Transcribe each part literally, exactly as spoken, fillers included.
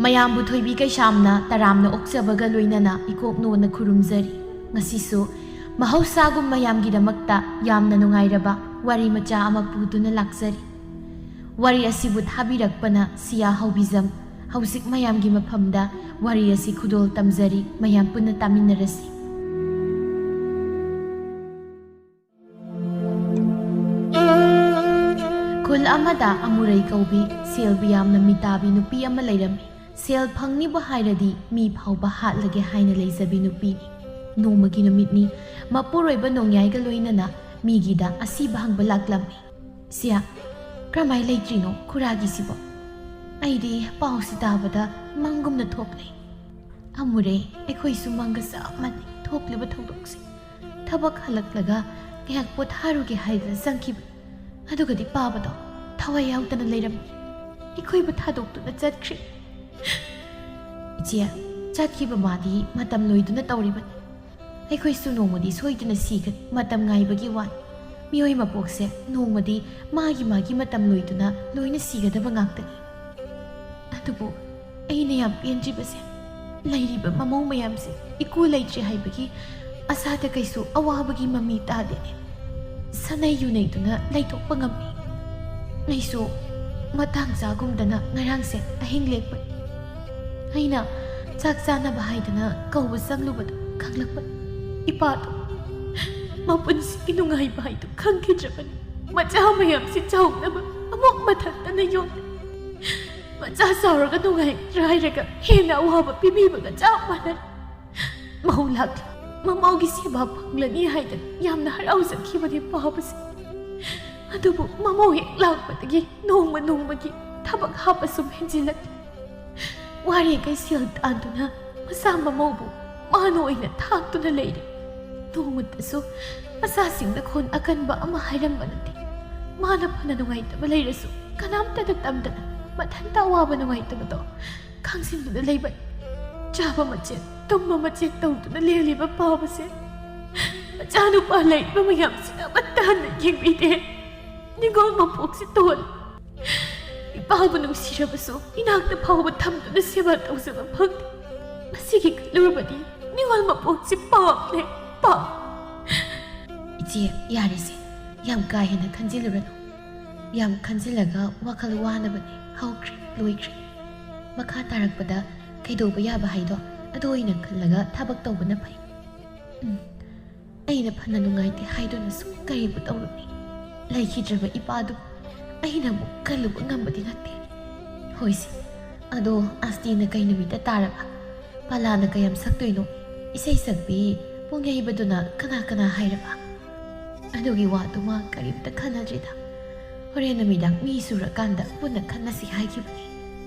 ꯃꯌꯥꯝꯕꯨ ꯊꯣꯏꯕꯤ ꯀꯩꯁꯥꯝꯅ ꯇꯔꯥꯝꯅ ꯑꯣꯛꯆꯕꯒ ꯂꯣꯏꯅꯅ ꯏꯀꯣꯛ ꯅꯣꯟꯅ ꯈꯨꯔꯨꯝꯖꯔꯤ꯫ ꯉꯁꯤꯁꯨ ꯃꯍꯧꯁꯥꯒꯨꯝ ꯃꯌꯥꯝꯒꯤꯗꯃꯛꯇ ꯌꯥꯝꯅ ꯅꯨꯡꯉꯥꯏꯔꯕ ꯋꯥꯔꯤ ꯃꯆꯥ ꯑꯃ ꯄꯨꯗꯨꯅ ꯂꯥꯛꯆꯔꯤ꯫ ꯋꯥꯔꯤ ꯑꯁꯤꯕꯨ ꯊꯥꯕꯤꯔꯛꯄꯅ ꯁꯤꯌꯥ ꯍꯧꯕꯤꯖꯝ꯫ ꯍꯧꯖꯤꯛ ꯃꯌꯥꯝꯒꯤ ꯃꯐꯝꯗ ꯋꯥꯔꯤ ꯑꯁꯤ ꯈꯨꯗꯣꯜ ꯇꯝꯖꯔꯤ, ꯃꯌꯥꯝ ꯄꯨꯟꯅ ꯇꯥꯃꯤꯟꯅꯔꯁꯤ꯫ ꯈꯨꯜ ꯑꯃꯗ ꯑꯃꯨꯔꯩ ꯀꯧꯕꯤ ꯁꯦꯜꯕꯨ ꯌꯥꯝꯅ ꯃꯤꯇꯥꯕꯤ ꯅꯨꯄꯤ ꯑꯃ ꯂꯩꯔꯝꯃꯤ꯫ ꯁꯦꯜ ꯐꯪꯅꯤꯕꯨ ꯍꯥꯏꯔꯗꯤ ꯃꯤ ꯐꯥꯎꯕ ꯍꯥꯠꯂꯒꯦ ꯍꯥꯏꯅ ꯂꯩꯖꯕꯤ ꯅꯨꯄꯤꯅꯤ꯫ ꯅꯣꯡꯃꯒꯤ ꯅꯨꯃꯤꯠꯅꯤ, ꯃꯄꯨꯔꯣꯏꯕ ꯅꯣꯡꯌꯥꯏꯒ ꯂꯣꯏꯅꯅ ꯃꯤꯒꯤꯗ ꯑꯁꯤꯕ ꯍꯪꯕ ꯂꯥꯛꯂꯝꯃꯤ꯫ "ꯁꯤꯌꯥ, ꯀꯔꯝꯍꯥꯏ ꯂꯩꯇ꯭ꯔꯤꯅꯣ ꯈꯨꯔꯥꯒꯤꯁꯤꯕꯣ? ꯑꯩꯗꯤ ꯄꯥꯎꯁꯤ ꯇꯥꯕꯗ ꯃꯪꯒꯨꯝꯅ ꯊꯣꯛꯂꯦ꯫ ꯑꯃꯨꯔꯩ, ꯑꯩꯈꯣꯏꯁꯨ ꯃꯪꯒ ꯆꯞ ꯃꯥꯟꯅꯩ ꯊꯣꯛꯂꯤꯕ ꯊꯧꯗꯣꯛꯁꯦ꯫ ꯊꯕꯛ ꯍꯜꯂꯛꯂꯒ ꯉꯥꯏꯍꯥꯛ ꯄꯣꯊꯥꯔꯨꯒꯦ ꯍꯥꯏꯗꯅ ꯆꯪꯈꯤꯕꯅꯤ꯫ ꯑꯗꯨꯒꯗꯤ ꯄꯥꯕꯗꯣ ꯊꯋꯥꯏ ꯌꯥꯎꯗꯅ ꯂꯩꯔꯝꯃꯤ꯫ ꯑꯩꯈꯣꯏꯕꯨ ꯊꯥꯗꯣꯛꯇꯨꯅ ꯆꯠꯈ꯭ꯔꯦ꯫ ꯏꯆꯦ, ꯆꯠꯈꯤꯕ ꯃꯥꯗꯤ ꯃꯇꯝ ꯂꯣꯏꯗꯨꯅ ꯇꯧꯔꯤꯕꯅꯤ꯫ ꯑꯩꯈꯣꯏꯁꯨ ꯅꯣꯡꯃꯗꯤ ꯁꯣꯏꯗꯅ ꯁꯤꯒꯅꯤ, ꯃꯇꯝ ꯉꯥꯏꯕꯒꯤ ꯋꯥꯅꯤ꯫ ꯃꯤꯑꯣꯏ ꯃꯄꯣꯛꯁꯦ ꯅꯣꯡꯃꯗꯤ ꯃꯥꯒꯤ ꯃꯥꯒꯤ ꯃꯇꯝ ꯂꯣꯏꯗꯨꯅ ꯂꯣꯏꯅ ꯁꯤꯒꯗꯕ ꯉꯥꯛꯇꯅꯤ꯫ ꯑꯗꯨꯕꯨ ꯑꯩꯅ ꯌꯥꯝ ꯄꯦꯟꯗ꯭ꯔꯤꯕꯁꯦ, ꯂꯩꯔꯤꯕ ꯃꯃꯧ ꯃꯌꯥꯝꯁꯦ ꯏꯀꯨ ꯂꯩꯇ꯭ꯔꯦ ꯍꯥꯏꯕꯒꯤ ꯑꯁꯥꯗ ꯀꯩꯁꯨ ꯑꯋꯥꯕꯒꯤ ꯃꯃꯤ ꯇꯥꯗꯦꯅꯦ꯫ ꯁꯥꯅꯩ ꯌꯨꯅꯩꯗꯨꯅ ꯂꯩꯊꯣꯛꯄ ꯉꯝꯃꯤ꯫ ꯑꯩꯁꯨ ꯃꯇꯥꯡ ꯆꯥꯒꯨꯝꯗꯅ ꯉꯔꯥꯡꯁꯦ ꯑꯍꯤꯡ ꯂꯦꯛꯄꯅꯤ꯫ ꯑꯩꯅ ꯆꯥꯛ ꯆꯥꯅꯕ ꯍꯥꯏꯗꯅ ꯀꯧꯕ ꯆꯪꯂꯨꯕꯗ ꯈꯪꯂꯛꯄꯅꯤ, ꯏꯄꯥꯗꯣ ꯃꯄꯨꯟꯁꯤꯒꯤ ꯅꯨꯡꯉꯥꯏꯕ ꯍꯥꯏꯗꯨ ꯈꯪꯈꯤꯗ꯭ꯔꯕꯅꯤ꯫ ꯃꯆꯥ ꯃꯌꯥꯝꯁꯤ ꯆꯥꯎꯅꯕ ꯑꯃꯨꯛ ꯃꯊꯟꯇꯅ ꯌꯣꯛꯂꯦ꯫ ꯃꯆꯥ ꯆꯥꯎꯔꯒ ꯅꯨꯡꯉꯥꯏꯔꯛꯇ꯭ꯔꯥ ꯍꯥꯏꯔꯒ ꯍꯦꯟꯅ ꯑꯋꯥꯕ ꯄꯤꯕꯤꯕꯒ ꯆꯞ ꯃꯥꯟꯅꯔꯦ꯫ ꯃꯧ ꯂꯥꯛꯂꯦ, ꯃꯃꯧꯒꯤ ꯁꯦꯕꯥ ꯐꯪꯂꯅꯤ ꯍꯥꯏꯗꯅ ꯌꯥꯝꯅ ꯍꯔꯥꯎꯖꯈꯤꯕꯅꯤ ꯄꯥꯕꯁꯦ꯫ ꯑꯗꯨꯕꯨ ꯃꯃꯧ ꯍꯦꯛ ꯂꯥꯛꯄꯗꯒꯤ ꯅꯣꯡꯃ ꯅꯣꯡꯃꯒꯤ ꯊꯕꯛ ꯍꯥꯞꯄ ꯁꯨꯝ ꯍꯦꯟꯖꯤꯜꯂꯛꯂꯦ꯫ ꯋꯥꯔꯦꯡꯈꯩ ꯁꯦꯜ ꯇꯥꯟꯗꯨꯅ ꯃꯆꯥ ꯃꯃꯧꯕꯨ ꯃꯥꯅ ꯑꯣꯏꯅ ꯊꯥꯛꯇꯨꯅ ꯂꯩꯔꯦ꯫ ꯅꯣꯡꯃꯇꯁꯨ ꯃꯆꯥꯁꯤꯡꯗ ꯈꯣꯟ ꯑꯀꯟꯕ ꯑꯃ ꯍꯥꯏꯔꯝꯕ ꯅꯠꯇꯦ꯫ ꯃꯥꯅ ꯐꯅ ꯅꯨꯡꯉꯥꯏꯇꯕ ꯂꯩꯔꯁꯨ ꯀꯅꯥꯝꯇꯗ ꯇꯝꯗꯅ ꯃꯊꯟꯇ ꯑꯋꯥꯕ ꯅꯨꯡꯉꯥꯏꯇꯕꯗꯣ ꯈꯥꯡꯖꯤꯟꯗꯨꯅ ꯂꯩꯕꯅꯤ꯫ ꯆꯥꯕ ꯃꯆꯦꯠ, ꯇꯨꯝꯕ ꯃꯆꯦꯠ ꯇꯧꯗꯨꯅ ꯂꯦꯜꯂꯤꯕ ꯄꯥꯕꯁꯦ꯫ ꯃꯆꯥꯅꯨꯄꯥ ꯂꯩꯔꯤꯕ ꯃꯌꯥꯝꯁꯤꯅ ꯑꯃꯠꯇ ꯍꯟꯅ ꯌꯦꯡꯕꯤꯗꯦ꯫ ꯅꯤꯡꯉꯣꯜ ꯃꯄꯣꯛꯁꯤ ꯇꯣꯜ꯫ ꯏꯄꯥꯕꯨ ꯅꯨꯡꯁꯤꯔꯕꯁꯨ ꯏꯅꯥꯛꯇ ꯐꯥꯎꯕ ꯊꯝꯗꯨꯅ ꯁꯦꯕꯥ ꯇꯧꯖꯕ ꯐꯪꯗꯦ꯫ ꯃꯁꯤꯒꯤ ꯈꯜꯂꯨꯔꯕꯗꯤ ꯅꯤꯡꯉꯣꯜ ꯃꯄꯣꯛꯁꯤ ꯄꯥꯞꯅꯦ, ꯄꯥꯞ꯫ ꯏꯆꯦ, ꯌꯥꯔꯦꯁꯦ, ꯌꯥꯝ ꯀꯥ ꯍꯦꯟꯅ ꯈꯟꯖꯤꯜꯂꯨꯔꯅꯨ꯫ ꯌꯥꯝ ꯈꯟꯖꯤꯜꯂꯒ ꯋꯥꯈꯜ ꯋꯥꯅꯕꯅꯦ꯫ ꯍꯧꯈ꯭ꯔꯦ, ꯂꯣꯏꯈ꯭ꯔꯦ꯫ ꯃꯈꯥ ꯇꯥꯔꯛꯄꯗ ꯀꯩꯗꯧꯕ ꯌꯥꯕ ꯍꯥꯏꯗꯣ ꯑꯗꯨ ꯑꯣꯏꯅ ꯈꯜꯂꯒ ꯊꯕꯛ ꯇꯧꯕꯅ ꯐꯩ꯫ ꯎꯝ, ꯑꯩꯅ ꯐꯅ ꯅꯨꯡꯉꯥꯏꯇꯦ ꯍꯥꯏꯗꯨꯅꯁꯨ ꯀꯔꯤꯕꯨ ꯇꯧꯔꯨꯅꯤ? ꯂꯩꯈꯤꯗ꯭ꯔꯕ ꯏꯄꯥꯗꯨ ꯑꯩꯅ ꯑꯃꯨꯛ ꯀꯜꯂꯨꯕ ꯉꯝꯕꯗꯤ ꯅꯠꯇꯦ꯫ ꯍꯣꯏꯁꯦ, ꯑꯗꯣ ꯑꯁꯇꯤꯅ ꯀꯩ ꯅꯨꯃꯤꯠꯇ ꯇꯥꯔꯕ? ꯄꯂꯥꯅ ꯀꯌꯥꯝ ꯁꯛꯇꯣꯏꯅꯣ? ꯏꯁꯩ ꯁꯛꯄꯤ ꯄꯨꯡꯌꯩꯕꯗꯨꯅ ꯀꯅꯥ ꯀꯅꯥ ꯍꯥꯏꯔꯕ? ꯑꯗꯨꯒꯤ ꯋꯥꯗꯨꯃ ꯀꯔꯤꯝꯇ ꯈꯟꯅꯗ꯭ꯔꯤꯗ꯫ ꯍꯣꯔꯦꯟ ꯅꯨꯃꯤꯗꯥꯡ ꯃꯤ ꯁꯨꯔꯀꯥꯟꯗ ꯄꯨꯟꯅ ꯈꯟꯅꯁꯤ ꯍꯥꯏꯈꯤꯕꯅꯤ꯫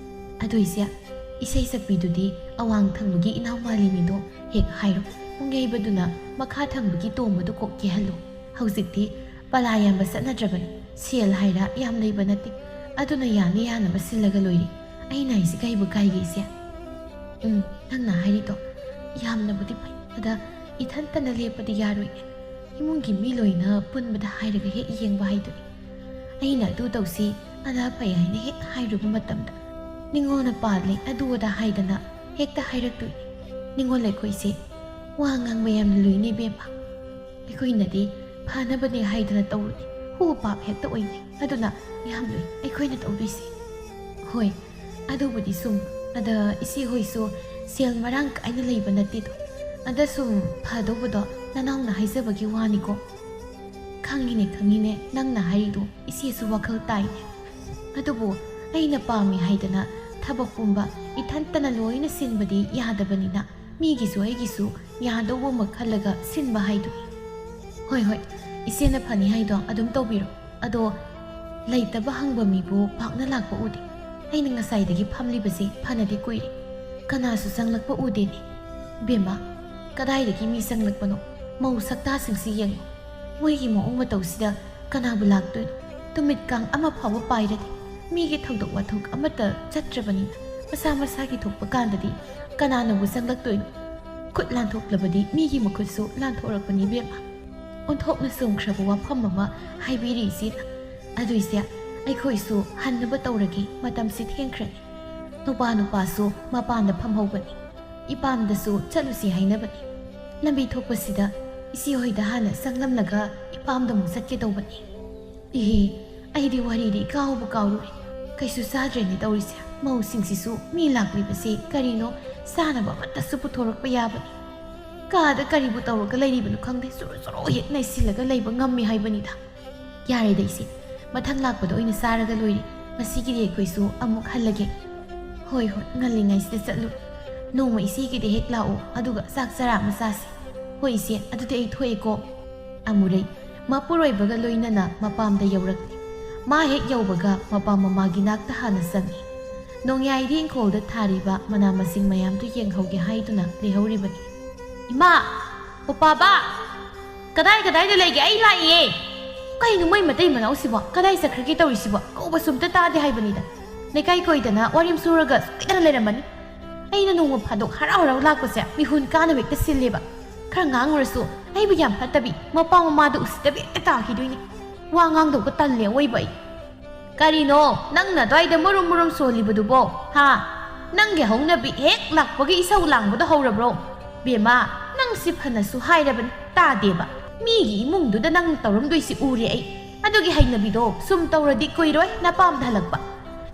ꯑꯗꯨꯏꯁꯦ, ꯏꯁꯩ ꯁꯛꯄꯤꯗꯨꯗꯤ ꯑꯋꯥꯡ ꯊꯪꯕꯒꯤ ꯏꯅꯥꯎ ꯃꯥꯂꯤꯅꯤꯗꯣ ꯍꯦꯛ ꯍꯥꯏꯔꯣ꯫ ꯄꯨꯡꯌꯩꯕꯗꯨꯅ ꯃꯈꯥ ꯊꯪꯕꯒꯤ ꯇꯣꯝꯕꯗꯨ ꯀꯣꯛ ꯀꯦꯍꯜꯂꯨ꯫ ꯍꯧꯖꯤꯛꯇꯤ ꯄꯂꯥ ꯌꯥꯝꯕ ꯆꯠꯅꯗ꯭ꯔꯕꯅꯤ꯫ ꯁꯦꯜ ꯍꯥꯏꯔ ꯌꯥꯝ ꯂꯩꯕ ꯅꯠꯇꯦ꯫ ꯑꯗꯨꯅ ꯌꯥꯅ ꯌꯥꯅꯕ ꯁꯤꯜꯂꯒ ꯂꯣꯏꯔꯦ꯫ ꯑꯩꯅ ꯍꯥꯏꯁꯤ ꯀꯩꯕꯨ ꯀꯥꯏꯒꯦ ꯏꯆꯦ? ꯎꯝ, ꯅꯪꯅ ꯍꯥꯏꯔꯤꯗꯣ ꯌꯥꯝꯅꯕꯨꯗꯤ ꯐꯩ꯫ ꯑꯗ ꯏꯊꯟꯇꯅ ꯂꯦꯞꯄꯗꯤ ꯌꯥꯔꯣꯏꯅꯦ꯫ ꯏꯃꯨꯡꯒꯤ ꯃꯤ ꯂꯣꯏꯅ ꯄꯨꯟꯕꯗ ꯍꯥꯏꯔꯒ ꯍꯦꯛ ꯌꯦꯡꯕ ꯍꯥꯏꯗꯨꯅꯤ꯫ ꯑꯩꯅ ꯑꯗꯨ ꯇꯧꯁꯤ, ꯑꯗꯥ ꯐꯩ ꯍꯥꯏꯅ ꯍꯦꯛ ꯍꯥꯏꯔꯨꯕ ꯃꯇꯝꯗ ꯅꯤꯉꯣꯜꯅ ꯄꯥꯜꯂꯤ, ꯑꯗꯨ ꯑꯗꯥ ꯍꯥꯏꯗꯅ ꯍꯦꯛꯇ ꯍꯥꯏꯔꯛꯇꯣꯏꯅꯤ꯫ ꯅꯤꯉꯣꯜ ꯑꯩꯈꯣꯏꯁꯦ ꯋꯥ ꯉꯥꯡꯕ ꯌꯥꯝꯅ ꯂꯨꯏꯅꯦ ꯏꯕꯦꯝꯃ꯫ ꯑꯩꯈꯣꯏꯅꯗꯤ ꯐꯅꯕꯅꯦ ꯍꯥꯏꯗꯅ ꯇꯧꯔꯨꯅꯤ, ꯍꯨ ꯄꯥꯞ ꯍꯦꯛꯇ ꯑꯣꯏꯅꯩ꯫ ꯑꯗꯨꯅ ꯌꯥꯝ ꯂꯨꯏ ꯑꯩꯈꯣꯏꯅ ꯇꯧꯗꯣꯏꯁꯦ꯫ ꯍꯣꯏ, ꯑꯗꯨꯕꯨꯗꯤ ꯁꯨꯝ, ꯑꯗ ꯏꯆꯦ ꯍꯣꯏꯁꯨ ꯁꯦꯜ ꯃꯔꯥꯡ ꯀꯥꯏꯅ ꯂꯩꯕ ꯅꯠꯇꯦꯗꯣ꯫ ꯑꯗ ꯁꯨꯝ ꯐꯗꯧꯕꯗꯣ ꯅꯅꯥꯎꯅ ꯍꯥꯏꯖꯕꯒꯤ ꯋꯥꯅꯤꯀꯣ꯫ ꯈꯪꯉꯤꯅꯦ, ꯈꯪꯉꯤꯅꯦ, ꯅꯪꯅ ꯍꯥꯏꯔꯤꯗꯣ ꯏꯆꯦꯁꯨ ꯋꯥꯈꯜ ꯇꯥꯏꯅꯦ꯫ ꯑꯗꯨꯕꯨ ꯑꯩꯅ ꯄꯥꯝꯃꯤ ꯍꯥꯏꯗꯅ ꯊꯕꯛ ꯄꯨꯝꯕ ꯏꯊꯟꯇꯅ ꯂꯣꯏꯅ ꯁꯤꯟꯕꯗꯤ ꯌꯥꯗꯕꯅꯤꯅ, ꯃꯤꯒꯤꯁꯨ ꯑꯩꯒꯤꯁꯨ ꯌꯥꯗꯧꯕ ꯑꯃ ꯈꯜꯂꯒ ꯁꯤꯟꯕ ꯍꯥꯏꯗꯨꯅꯤ꯫ ꯍꯣꯏ, ꯍꯣꯏ, ꯏꯆꯦꯅ ꯐꯅꯤ ꯍꯥꯏꯗꯣ ꯑꯗꯨꯝ ꯇꯧꯕꯤꯔꯣ꯫ ꯑꯗꯣ ꯂꯩꯇꯕ ꯍꯪꯕ ꯃꯤꯕꯨ ꯄꯥꯛꯅ ꯂꯥꯛꯄ ꯎꯗꯦ꯫ ꯑꯩꯅ ꯉꯁꯥꯏꯗꯒꯤ ꯐꯝꯂꯤꯕꯁꯤ ꯐꯅꯗꯤ ꯀꯨꯏꯔꯦ꯫ ꯀꯅꯥꯁꯨ ꯆꯪꯂꯛꯄ ꯎꯗꯦꯅꯦ꯫ ꯕꯦꯝꯃ, ꯀꯗꯥꯏꯗꯒꯤ ꯃꯤ ꯆꯪꯂꯛꯄꯅꯣ? ꯃꯧ ꯁꯛꯇꯥꯁꯤꯡꯁꯤ ꯌꯦꯡꯉꯨ꯫ ꯃꯣꯏꯒꯤ ꯃꯑꯣꯡ ꯃꯇꯧꯁꯤꯗ ꯀꯅꯥꯕꯨ ꯂꯥꯛꯇꯣꯏꯅꯣ? ꯇꯨꯃꯤꯠ ꯀꯥꯡ ꯑꯃ ꯐꯥꯎꯕ ꯄꯥꯏꯔꯗꯦ꯫ ꯃꯤꯒꯤ ꯊꯧꯗꯣꯛ ꯋꯥꯊꯣꯛ ꯑꯃꯠꯇ ꯆꯠꯇ꯭ꯔꯕꯅꯤꯅ ꯃꯁꯥ ꯃꯁꯥꯒꯤ ꯊꯣꯛꯄ ꯀꯥꯟꯗꯗꯤ ꯀꯅꯥꯅꯕꯨ ꯆꯪꯂꯛꯇꯣꯏꯅꯣ? ꯈꯨꯠ ꯂꯥꯟꯊꯣꯛꯂꯕꯗꯤ ꯃꯤꯒꯤ ꯃꯈꯨꯠꯁꯨ ꯂꯥꯟꯊꯣꯛꯂꯛꯄꯅꯤ ꯏꯕꯦꯝꯃ꯫ ꯑꯣꯟꯊꯣꯛꯅ ꯆꯨꯝꯈ꯭ꯔꯕ ꯋꯥꯐꯝ ꯑꯃ ꯍꯥꯏꯕꯤꯔꯤ ꯏꯆꯦꯅ꯫ ꯑꯗꯨ ꯏꯆꯦ, ꯑꯩꯈꯣꯏꯁꯨ ꯍꯟꯅꯕ ꯇꯧꯔꯒꯦ, ꯃꯇꯝꯁꯤ ꯊꯦꯡꯈ꯭ꯔꯅꯤ꯫ ꯅꯨꯄꯥ ꯅꯨꯄꯥꯁꯨ ꯃꯄꯥꯟꯗ ꯐꯝꯍꯧꯕꯅꯤ꯫ ꯏꯄꯥꯝꯗꯁꯨ ꯆꯠꯂꯨꯁꯤ ꯍꯥꯏꯅꯕꯅꯤ꯫ ꯂꯝꯕꯤ ꯊꯣꯛꯄꯁꯤꯗ ꯏꯆꯦ ꯍꯣꯏꯗ ꯍꯥꯟꯅ ꯆꯪꯂꯝꯂꯒ ꯏꯄꯥꯝꯗ ꯑꯃꯨꯛ ꯆꯠꯀꯦ ꯇꯧꯕꯅꯤ꯫ ꯏꯍꯦ, ꯑꯩꯗꯤ ꯋꯥꯔꯤꯗꯤ ꯏꯀꯥꯎꯕꯨ ꯀꯥꯎꯔꯨꯔꯦ꯫ ꯀꯩꯁꯨ ꯆꯥꯗ꯭ꯔꯦꯅꯦ ꯇꯧꯔꯤꯁꯦ꯫ ꯃꯧꯁꯤꯡꯁꯤꯁꯨ ꯃꯤ ꯂꯥꯛꯂꯤꯕꯁꯦ ꯀꯔꯤꯅꯣ ꯆꯥꯅꯕ ꯑꯃꯠꯇꯁꯨ ꯄꯨꯊꯣꯔꯛꯄ ꯌꯥꯕꯅꯤ꯫ ꯀꯥꯗ ꯀꯔꯤꯕꯨ ꯇꯧꯔꯒ ꯂꯩꯔꯤꯕꯅꯣ ꯈꯪꯗꯦ, ꯆꯨꯔꯨ ꯆꯨꯔꯨ ꯍꯦꯛ ꯅꯩꯁꯤꯜꯂꯒ ꯂꯩꯕ ꯉꯝꯃꯤ ꯍꯥꯏꯕꯅꯤꯗ꯫ ꯌꯥꯔꯦꯗ ꯏꯆꯦ, ꯃꯊꯪ ꯂꯥꯛꯄꯗ ꯑꯣꯏꯅ ꯆꯥꯔꯒ ꯂꯣꯏꯔꯦ꯫ ꯉꯁꯤꯒꯤꯗꯤ ꯑꯩꯈꯣꯏꯁꯨ ꯑꯃꯨꯛ ꯍꯜꯂꯒꯦ꯫ ꯍꯣꯏ ꯍꯣꯏ, ꯉꯜꯂꯤꯉꯩꯁꯤꯗ ꯆꯠꯂꯨ꯫ ꯅꯣꯡꯃ ꯏꯆꯦꯒꯤꯗ ꯍꯦꯛ ꯂꯥꯛꯎ, ꯑꯗꯨꯒ ꯆꯥꯛ ꯆꯔꯥ ꯑꯃ ꯆꯥꯁꯤ꯫ ꯍꯣꯏ ꯏꯆꯦ, ꯑꯗꯨꯗꯤ ꯑꯩ ꯊꯣꯛꯑꯦꯀꯣ꯫ ꯑꯃꯨꯔꯩ ꯃꯄꯨꯔꯣꯏꯕꯒ ꯂꯣꯏꯅꯅ ꯃꯄꯥꯝꯗ ꯌꯧꯔꯛꯂꯤ꯫ ꯃꯥ ꯍꯦꯛ ꯌꯧꯕꯒ ꯃꯄꯥꯝ ꯃꯃꯥꯒꯤ ꯅꯥꯛꯇ ꯍꯥꯟꯅ ꯆꯪꯉꯤ꯫ ꯅꯣꯡꯌꯥꯏꯗꯤ ꯏꯪꯈꯣꯜꯗ ꯊꯥꯔꯤꯕ ꯃꯅꯥ ꯃꯁꯤꯡ ꯃꯌꯥꯝꯗꯨ ꯌꯦꯡꯍꯧꯒꯦ ꯍꯥꯏꯗꯨꯅ ꯂꯩꯍꯧꯔꯤꯕꯅꯤ꯫ "ꯏꯃꯥ! ꯄꯄꯥꯕꯥ! ꯀꯗꯥꯏ ꯀꯗꯥꯏꯗ ꯂꯩꯒꯦ? ꯑꯩ ꯂꯥꯛꯏꯌꯦ!" "ꯀꯩꯅꯣ ꯃꯣꯏ ꯃꯇꯩ ꯃꯅꯥꯎꯁꯤꯕꯣ? ꯀꯗꯥꯏ ꯆꯠꯈ꯭ꯔꯒꯦ ꯇꯧꯔꯤꯁꯤꯕꯣ? ꯀꯧꯕꯁꯨ ꯑꯝꯇ ꯇꯥꯗꯦ ꯍꯥꯏꯕꯅꯤꯗ꯫ ꯂꯩꯀꯥꯏ ꯀꯣꯏꯗꯅ ꯋꯥꯔꯦꯝ ꯁꯨꯔꯒ ꯁꯣꯏꯗꯅ ꯂꯩꯔꯝꯃꯅꯤ꯫ ꯑꯩꯅ ꯅꯣꯡꯃ ꯐꯥꯗꯣꯛ ꯍꯔꯥꯎ ꯍꯔꯥꯎ ꯂꯥꯛꯄꯁꯦ ꯃꯤꯍꯨꯟ ꯀꯥꯅꯕ ꯍꯦꯛꯇ ꯁꯤꯜꯂꯦꯕ꯫ ꯈꯔ ꯉꯥꯡꯉꯨꯔꯁꯨ ꯑꯩꯕꯨ ꯌꯥꯝ ꯐꯠꯇꯕꯤ, ꯃꯄꯥ ꯃꯃꯥꯗ ꯎꯁꯤꯠꯇꯕꯤ ꯍꯦꯛꯇ ꯇꯥꯈꯤꯗꯣꯏꯅꯤ꯫ ꯋꯥ ꯉꯥꯡꯗꯧꯕ ꯇꯜꯂꯦ ꯑꯋꯣꯏꯕ ꯑꯩ꯫" "ꯀꯔꯤꯅꯣ ꯅꯪꯅ ꯑꯗ꯭ꯋꯥꯏꯗ ꯃꯨꯔꯨꯝ ꯃꯨꯔꯨꯝ ꯁꯣꯜꯂꯤꯕꯗꯨꯕꯣ? ꯍꯥ? ꯅꯪꯒꯤ ꯍꯧꯅꯕꯤ ꯍꯦꯛ ꯂꯥꯛꯄꯒ ꯏꯁꯧ ꯂꯥꯡꯕꯗꯣ ꯍꯧꯔꯕ꯭ꯔꯣ? ꯕꯦꯝꯃ, ꯅꯪꯁꯤ ꯐꯅꯁꯨ ꯍꯥꯏꯔꯕꯅꯤ, ꯇꯥꯗꯦꯕ꯫ ꯃꯤꯒꯤ ꯏꯃꯨꯡꯗꯨꯗ ꯅꯪꯅ ꯇꯧꯔꯝꯗꯣꯏꯁꯤ ꯎꯔꯦ ꯑꯩ꯫ ꯑꯗꯨꯒꯤ ꯍꯩꯅꯕꯤꯗꯣ ꯁꯨꯝ ꯇꯧꯔꯗꯤ ꯀꯨꯏꯔꯣꯏ ꯅꯄꯥꯝꯗ ꯍꯜꯂꯛꯄ꯫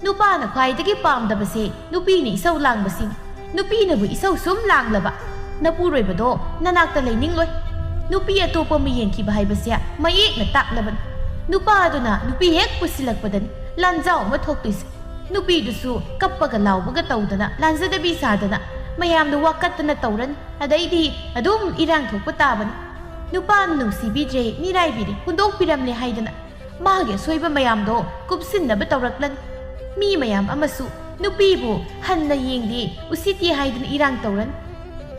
ꯅꯨꯄꯥꯅ ꯈ꯭ꯋꯥꯏꯗꯒꯤ ꯄꯥꯝꯗꯕꯁꯦ ꯅꯨꯄꯤꯅ ꯏꯁꯧ ꯂꯥꯡꯕꯁꯤꯅꯤ꯫ ꯅꯨꯄꯤꯅꯕꯨ ꯏꯁꯧ ꯁꯨꯝ ꯂꯥꯡꯂꯕ, ꯅꯄꯨꯔꯣꯏꯕꯗꯣ ꯅꯅꯥꯛꯇ ꯂꯩꯅꯤꯡꯂꯣꯏ꯫ ꯅꯨꯄꯤ ꯑꯇꯣꯞꯄ ꯑꯃ ꯌꯦꯡꯈꯤꯕ ꯍꯥꯏꯕꯁꯦ ꯃꯌꯦꯛꯅ ꯇꯥꯛꯂꯕꯅꯤ꯫ ꯅꯨꯄꯥ ꯑꯗꯨꯅ ꯅꯨꯄꯤ ꯍꯦꯛ ꯄꯨꯁꯤꯜꯂꯛꯄꯗꯅꯤ ꯂꯥꯟꯖꯥꯎ ꯑꯃ ꯊꯣꯛꯇꯣꯏꯁꯦ꯫ ꯅꯨꯄꯤꯗꯨꯁꯨ ꯀꯞꯄꯒ ꯂꯥꯎꯕꯒ ꯇꯧꯗꯅ, ꯂꯥꯟꯖꯗꯕꯤ ꯁꯥꯗꯅ, ꯃꯌꯥꯝꯗ ꯋꯥꯀꯠꯇꯅ ꯇꯧꯔꯅꯤ꯫ ꯑꯗꯩꯗꯤ ꯑꯗꯨꯝ ꯏꯔꯥꯡ ꯊꯣꯛꯄ ꯇꯥꯕꯅꯤ꯫ ꯅꯨꯄꯥꯅ ꯅꯨꯡꯁꯤꯕꯤꯗ꯭ꯔꯦ, ꯃꯤꯔꯥꯏꯕꯤꯔꯦ, ꯍꯨꯟꯗꯣꯛꯄꯤꯔꯝꯂꯦ ꯍꯥꯏꯗꯅ ꯃꯥꯒꯤ ꯑꯁꯣꯏꯕ ꯃꯌꯥꯝꯗꯣ ꯀꯨꯞꯁꯤꯟꯅꯕ ꯇꯧꯔꯛꯂꯅꯤ꯫ ꯃꯤ ꯃꯌꯥꯝ ꯑꯃꯁꯨ ꯅꯨꯄꯤꯕꯨ ꯍꯟꯅ ꯌꯦꯡꯗꯦ, ꯎꯁꯤꯠꯇꯦ ꯍꯥꯏꯗꯨꯅ ꯏꯔꯥꯡ ꯇꯧꯔꯅꯤ꯫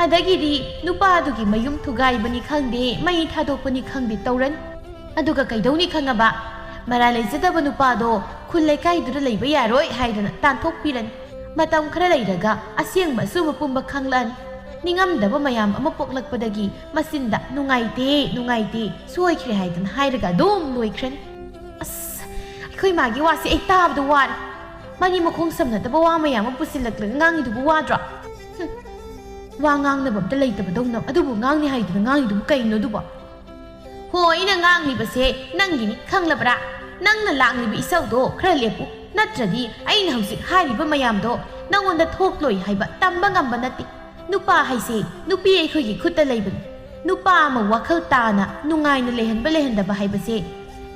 ꯑꯗꯒꯤꯗꯤ ꯅꯨꯄꯥꯗꯨꯒꯤ ꯃꯌꯨꯝ ꯊꯨꯒꯥꯏꯕꯅꯤ ꯈꯪꯗꯦ, ꯃꯩ ꯊꯥꯗꯣꯛꯄꯅꯤ ꯈꯪꯗꯦ ꯇꯧꯔꯅꯤ꯫ ꯑꯗꯨꯒ ꯀꯩꯗꯧꯅꯤ ꯈꯪꯉꯕ? ꯃꯔꯥꯜ ꯂꯩꯖꯗꯕ ꯅꯨꯄꯥꯗꯣ ꯈꯨꯜ ꯂꯩꯀꯥꯏꯗꯨꯗ ꯂꯩꯕ ꯌꯥꯔꯣꯏ ꯍꯥꯏꯗꯅ ꯇꯥꯟꯊꯣꯛꯄꯤꯔꯅꯤ꯫ ꯃꯇꯝ ꯈꯔ ꯂꯩꯔꯒ ꯑꯁꯦꯡꯕ ꯑꯆꯨꯝꯕ ꯄꯨꯝꯕ ꯈꯪꯂꯛꯑꯅꯤ꯫ ꯅꯤꯡꯉꯝꯗꯕ ꯃꯌꯥꯝ ꯑꯃ ꯄꯣꯛꯂꯛꯄꯗꯒꯤ ꯃꯆꯤꯟꯗ "ꯅꯨꯡꯉꯥꯏꯇꯦ, ꯅꯨꯡꯉꯥꯏꯇꯦ, ꯁꯣꯏꯈ꯭ꯔꯦ" ꯍꯥꯏꯗꯅ ꯍꯥꯏꯔꯒ ꯑꯗꯨꯝ ꯂꯣꯏꯈ꯭ꯔꯅꯤ꯫ ꯑꯁ, ꯑꯩꯈꯣꯏ ꯃꯥꯒꯤ ꯋꯥꯁꯦ ꯑꯩ ꯇꯥꯕꯗ ꯋꯥꯔꯦ꯫ ꯃꯥꯒꯤ ꯃꯈꯣꯡ ꯁꯝꯅꯗꯕ ꯋꯥ ꯃꯌꯥꯝ ꯑꯃ ꯄꯨꯁꯤꯜꯂꯛꯂꯒ ꯉꯥꯡꯉꯤꯗꯨꯕꯨ ꯋꯥꯗ꯭ꯔꯣ? ꯍꯨꯝ, ꯋꯥ ꯉꯥꯡꯅꯕ ꯑꯝꯇ ꯂꯩꯇꯕꯗꯧꯅ ꯑꯗꯨꯕꯨ ꯉꯥꯡꯅꯤ ꯍꯥꯏꯗꯨꯅ ꯉꯥꯡꯉꯤꯗꯨꯕꯨ ꯀꯩꯅꯣ ꯑꯗꯨꯕꯣ? ꯍꯣ, ꯑꯩꯅ ꯉꯥꯡꯂꯤꯕꯁꯦ ꯅꯪꯒꯤꯅꯤ, ꯈꯪꯂꯕ꯭ꯔꯥ? ꯅꯪꯅ ꯂꯥꯡꯂꯤꯕ ꯏꯁꯧꯗꯣ ꯈꯔ ꯂꯦꯞꯄꯨ, ꯅꯠꯇ꯭ꯔꯗꯤ ꯑꯩꯅ ꯍꯧꯖꯤꯛ ꯍꯥꯏꯔꯤꯕ ꯃꯌꯥꯝꯗꯣ ꯅꯪꯉꯣꯟꯗ ꯊꯣꯛꯂꯣꯏ ꯍꯥꯏꯕ ꯇꯝꯕ ꯉꯝꯕ ꯅꯠꯇꯦ꯫ ꯅꯨꯄꯥ ꯍꯥꯏꯁꯦ ꯅꯨꯄꯤ ꯑꯩꯈꯣꯏꯒꯤ ꯈꯨꯠꯇ ꯂꯩꯕꯅꯤ꯫ ꯅꯨꯄꯥ ꯑꯃ ꯋꯥꯈꯜ ꯇꯥꯅ ꯅꯨꯡꯉꯥꯏꯅ ꯂꯩꯍꯟꯕ ꯂꯩꯍꯟꯗꯕ ꯍꯥꯏꯕꯁꯦ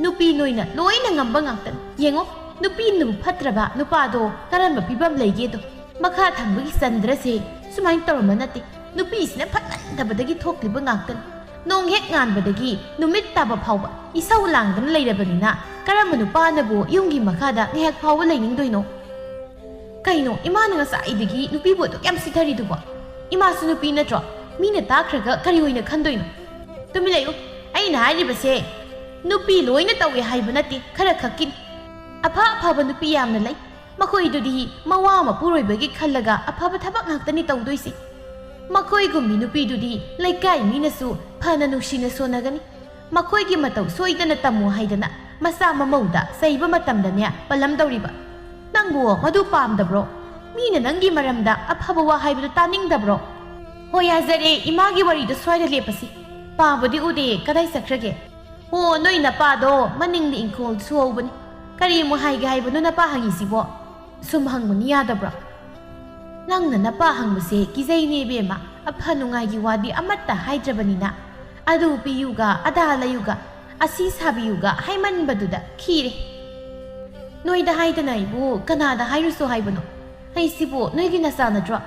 ꯅꯨꯄꯤ ꯅꯣꯏꯅ ꯂꯣꯏꯅ ꯉꯝꯕ ꯉꯥꯛꯇꯅꯤ꯫ ꯌꯦꯡꯉꯣ, ꯅꯨꯄꯤꯅꯕꯨ ꯐꯠꯇ꯭ꯔꯕ ꯅꯨꯄꯥꯗꯣ ꯀꯔꯝꯕ ꯐꯤꯕꯝ ꯂꯩꯒꯦꯗꯣ꯫ ꯃꯈꯥ ꯊꯪꯕꯒꯤ ꯆꯟꯗ꯭ꯔꯁꯦ ꯁꯨꯃꯥꯏꯅ ꯇꯧꯔꯝꯕ ꯅꯠꯇꯦ꯫ ꯅꯨꯄꯤꯁꯤꯅ ꯐꯠꯃꯟꯗꯕꯗꯒꯤ ꯊꯣꯛꯂꯤꯕ ꯉꯥꯛꯇꯅꯤ꯫ ꯅꯣꯡ ꯍꯦꯛ ꯉꯥꯟꯕꯗꯒꯤ ꯅꯨꯃꯤꯠ ꯇꯥꯕ ꯐꯥꯎꯕ ꯏꯁꯧ ꯂꯥꯡꯗꯅ ꯂꯩꯔꯕꯅꯤꯅ ꯀꯔꯝꯕ ꯅꯨꯄꯥꯅꯕꯨ ꯌꯨꯝꯒꯤ ꯃꯈꯥꯗ ꯉꯥꯏꯍꯥꯛ ꯐꯥꯎꯕ ꯂꯩꯅꯤꯡꯗꯣꯏꯅꯣ? ꯀꯩꯅꯣ, ꯏꯃꯥꯅ ꯉꯁꯥꯏꯗꯒꯤ ꯅꯨꯄꯤꯕꯨ ꯑꯗꯨꯛ ꯌꯥꯝ ꯁꯤꯊꯔꯤꯗꯨꯕꯣ? ꯏꯃꯥꯁꯨ ꯅꯨꯄꯤ ꯅꯠꯇ꯭ꯔꯣ? ꯃꯤꯅ ꯇꯥꯈ꯭ꯔꯒ ꯀꯔꯤ ꯑꯣꯏꯅ ꯈꯟꯗꯣꯏꯅꯣ? ꯇꯨꯃꯤꯟ ꯂꯩꯌꯨ꯫ ꯑꯩꯅ ꯍꯥꯏꯔꯤꯕꯁꯦ ꯅꯨꯄꯤ ꯂꯣꯏꯅ ꯇꯧꯏ ꯍꯥꯏꯕ ꯅꯠꯇꯦ, ꯈꯔ ꯈꯛꯀꯤꯅꯤ꯫ ꯑꯐ ꯑꯐꯕ ꯅꯨꯄꯤ ꯌꯥꯝꯅ ꯂꯩ꯫ ꯃꯈꯣꯏꯗꯨꯗꯤ ꯃꯋꯥ ꯃꯄꯨꯔꯣꯏꯕꯒꯤ ꯈꯜꯂꯒ ꯑꯐꯕ ꯊꯕꯛ ꯉꯥꯛꯇꯅꯤ ꯇꯧꯗꯣꯏꯁꯤ꯫ ꯃꯈꯣꯏꯒꯨꯝꯕꯤ ꯅꯨꯄꯤꯗꯨꯗꯤ ꯂꯩꯀꯥꯏ ꯃꯤꯅꯁꯨ ꯐꯅ ꯅꯨꯡꯁꯤꯅ ꯁꯣꯟꯅꯒꯅꯤ꯫ ꯃꯈꯣꯏꯒꯤ ꯃꯇꯧ ꯁꯣꯏꯗꯅ ꯇꯝꯃꯨ ꯍꯥꯏꯗꯅ ꯃꯆꯥ ꯃꯃꯧꯗ ꯆꯩꯕ ꯃꯇꯝꯗꯅꯦ ꯄꯜꯂꯝꯗꯧꯔꯤꯕ꯫ ꯅꯪꯕꯨ ꯃꯗꯨ ꯄꯥꯝꯗꯕ꯭ꯔꯣ? ꯃꯤꯅ ꯅꯪꯒꯤ ꯃꯔꯝꯗ ꯑꯐꯕ ꯋꯥ ꯍꯥꯏꯕꯗꯨ ꯇꯥꯅꯤꯡꯗꯕ꯭ꯔꯣ? ꯍꯣ, ꯌꯥꯖꯔꯦ, ꯏꯃꯥꯒꯤ ꯋꯥꯔꯤꯗꯣ ꯁ꯭ꯋꯥꯏꯗ ꯂꯦꯞꯄꯁꯤ꯫ ꯄꯥꯕꯗꯤ ꯎꯗꯦ, ꯀꯗꯥꯏ ꯆꯠꯈ꯭ꯔꯒꯦ? ꯍꯣ, ꯅꯣꯏ ꯅꯄꯥꯗꯣ ꯃꯅꯤꯡꯗ ꯏꯪꯈꯣꯜ ꯁꯨꯍꯧꯕꯅꯤ꯫ ꯀꯔꯤ ꯑꯃꯨꯛ ꯍꯥꯏꯒꯦ ꯍꯥꯏꯕꯅꯣ ꯅꯄꯥ ꯍꯪꯉꯤꯁꯤꯕꯣ? ꯁꯨꯝ ꯍꯪꯕꯅꯤ, ꯌꯥꯗꯕ꯭ꯔꯣ? ꯅꯪꯅ ꯅꯄꯥ ꯍꯪꯕꯁꯦ ꯀꯤꯖꯩꯅꯦ ꯏꯕꯦꯝꯃ, ꯑꯐ ꯅꯨꯡꯉꯥꯏꯒꯤ ꯋꯥꯗꯤ ꯑꯃꯠꯇ ꯍꯥꯏꯗ꯭ꯔꯕꯅꯤꯅ꯫ ꯑꯗꯨ ꯄꯤꯌꯨꯒ, ꯑꯗꯥ ꯂꯩꯌꯨꯒ, ꯑꯁꯤ ꯁꯥꯕꯤꯌꯨꯒ ꯍꯥꯏꯃꯟꯕꯗꯨꯗ ꯈꯤꯔꯦ꯫ ꯅꯣꯏꯗ ꯍꯥꯏꯗꯅ ꯑꯩꯕꯨ ꯀꯅꯥꯗ ꯍꯥꯏꯔꯨꯁꯣ ꯍꯥꯏꯕꯅꯣ? ꯑꯩꯁꯤꯕꯨ ꯅꯣꯏꯒꯤ ꯅꯆꯥ ꯅꯠꯇ꯭ꯔꯣ?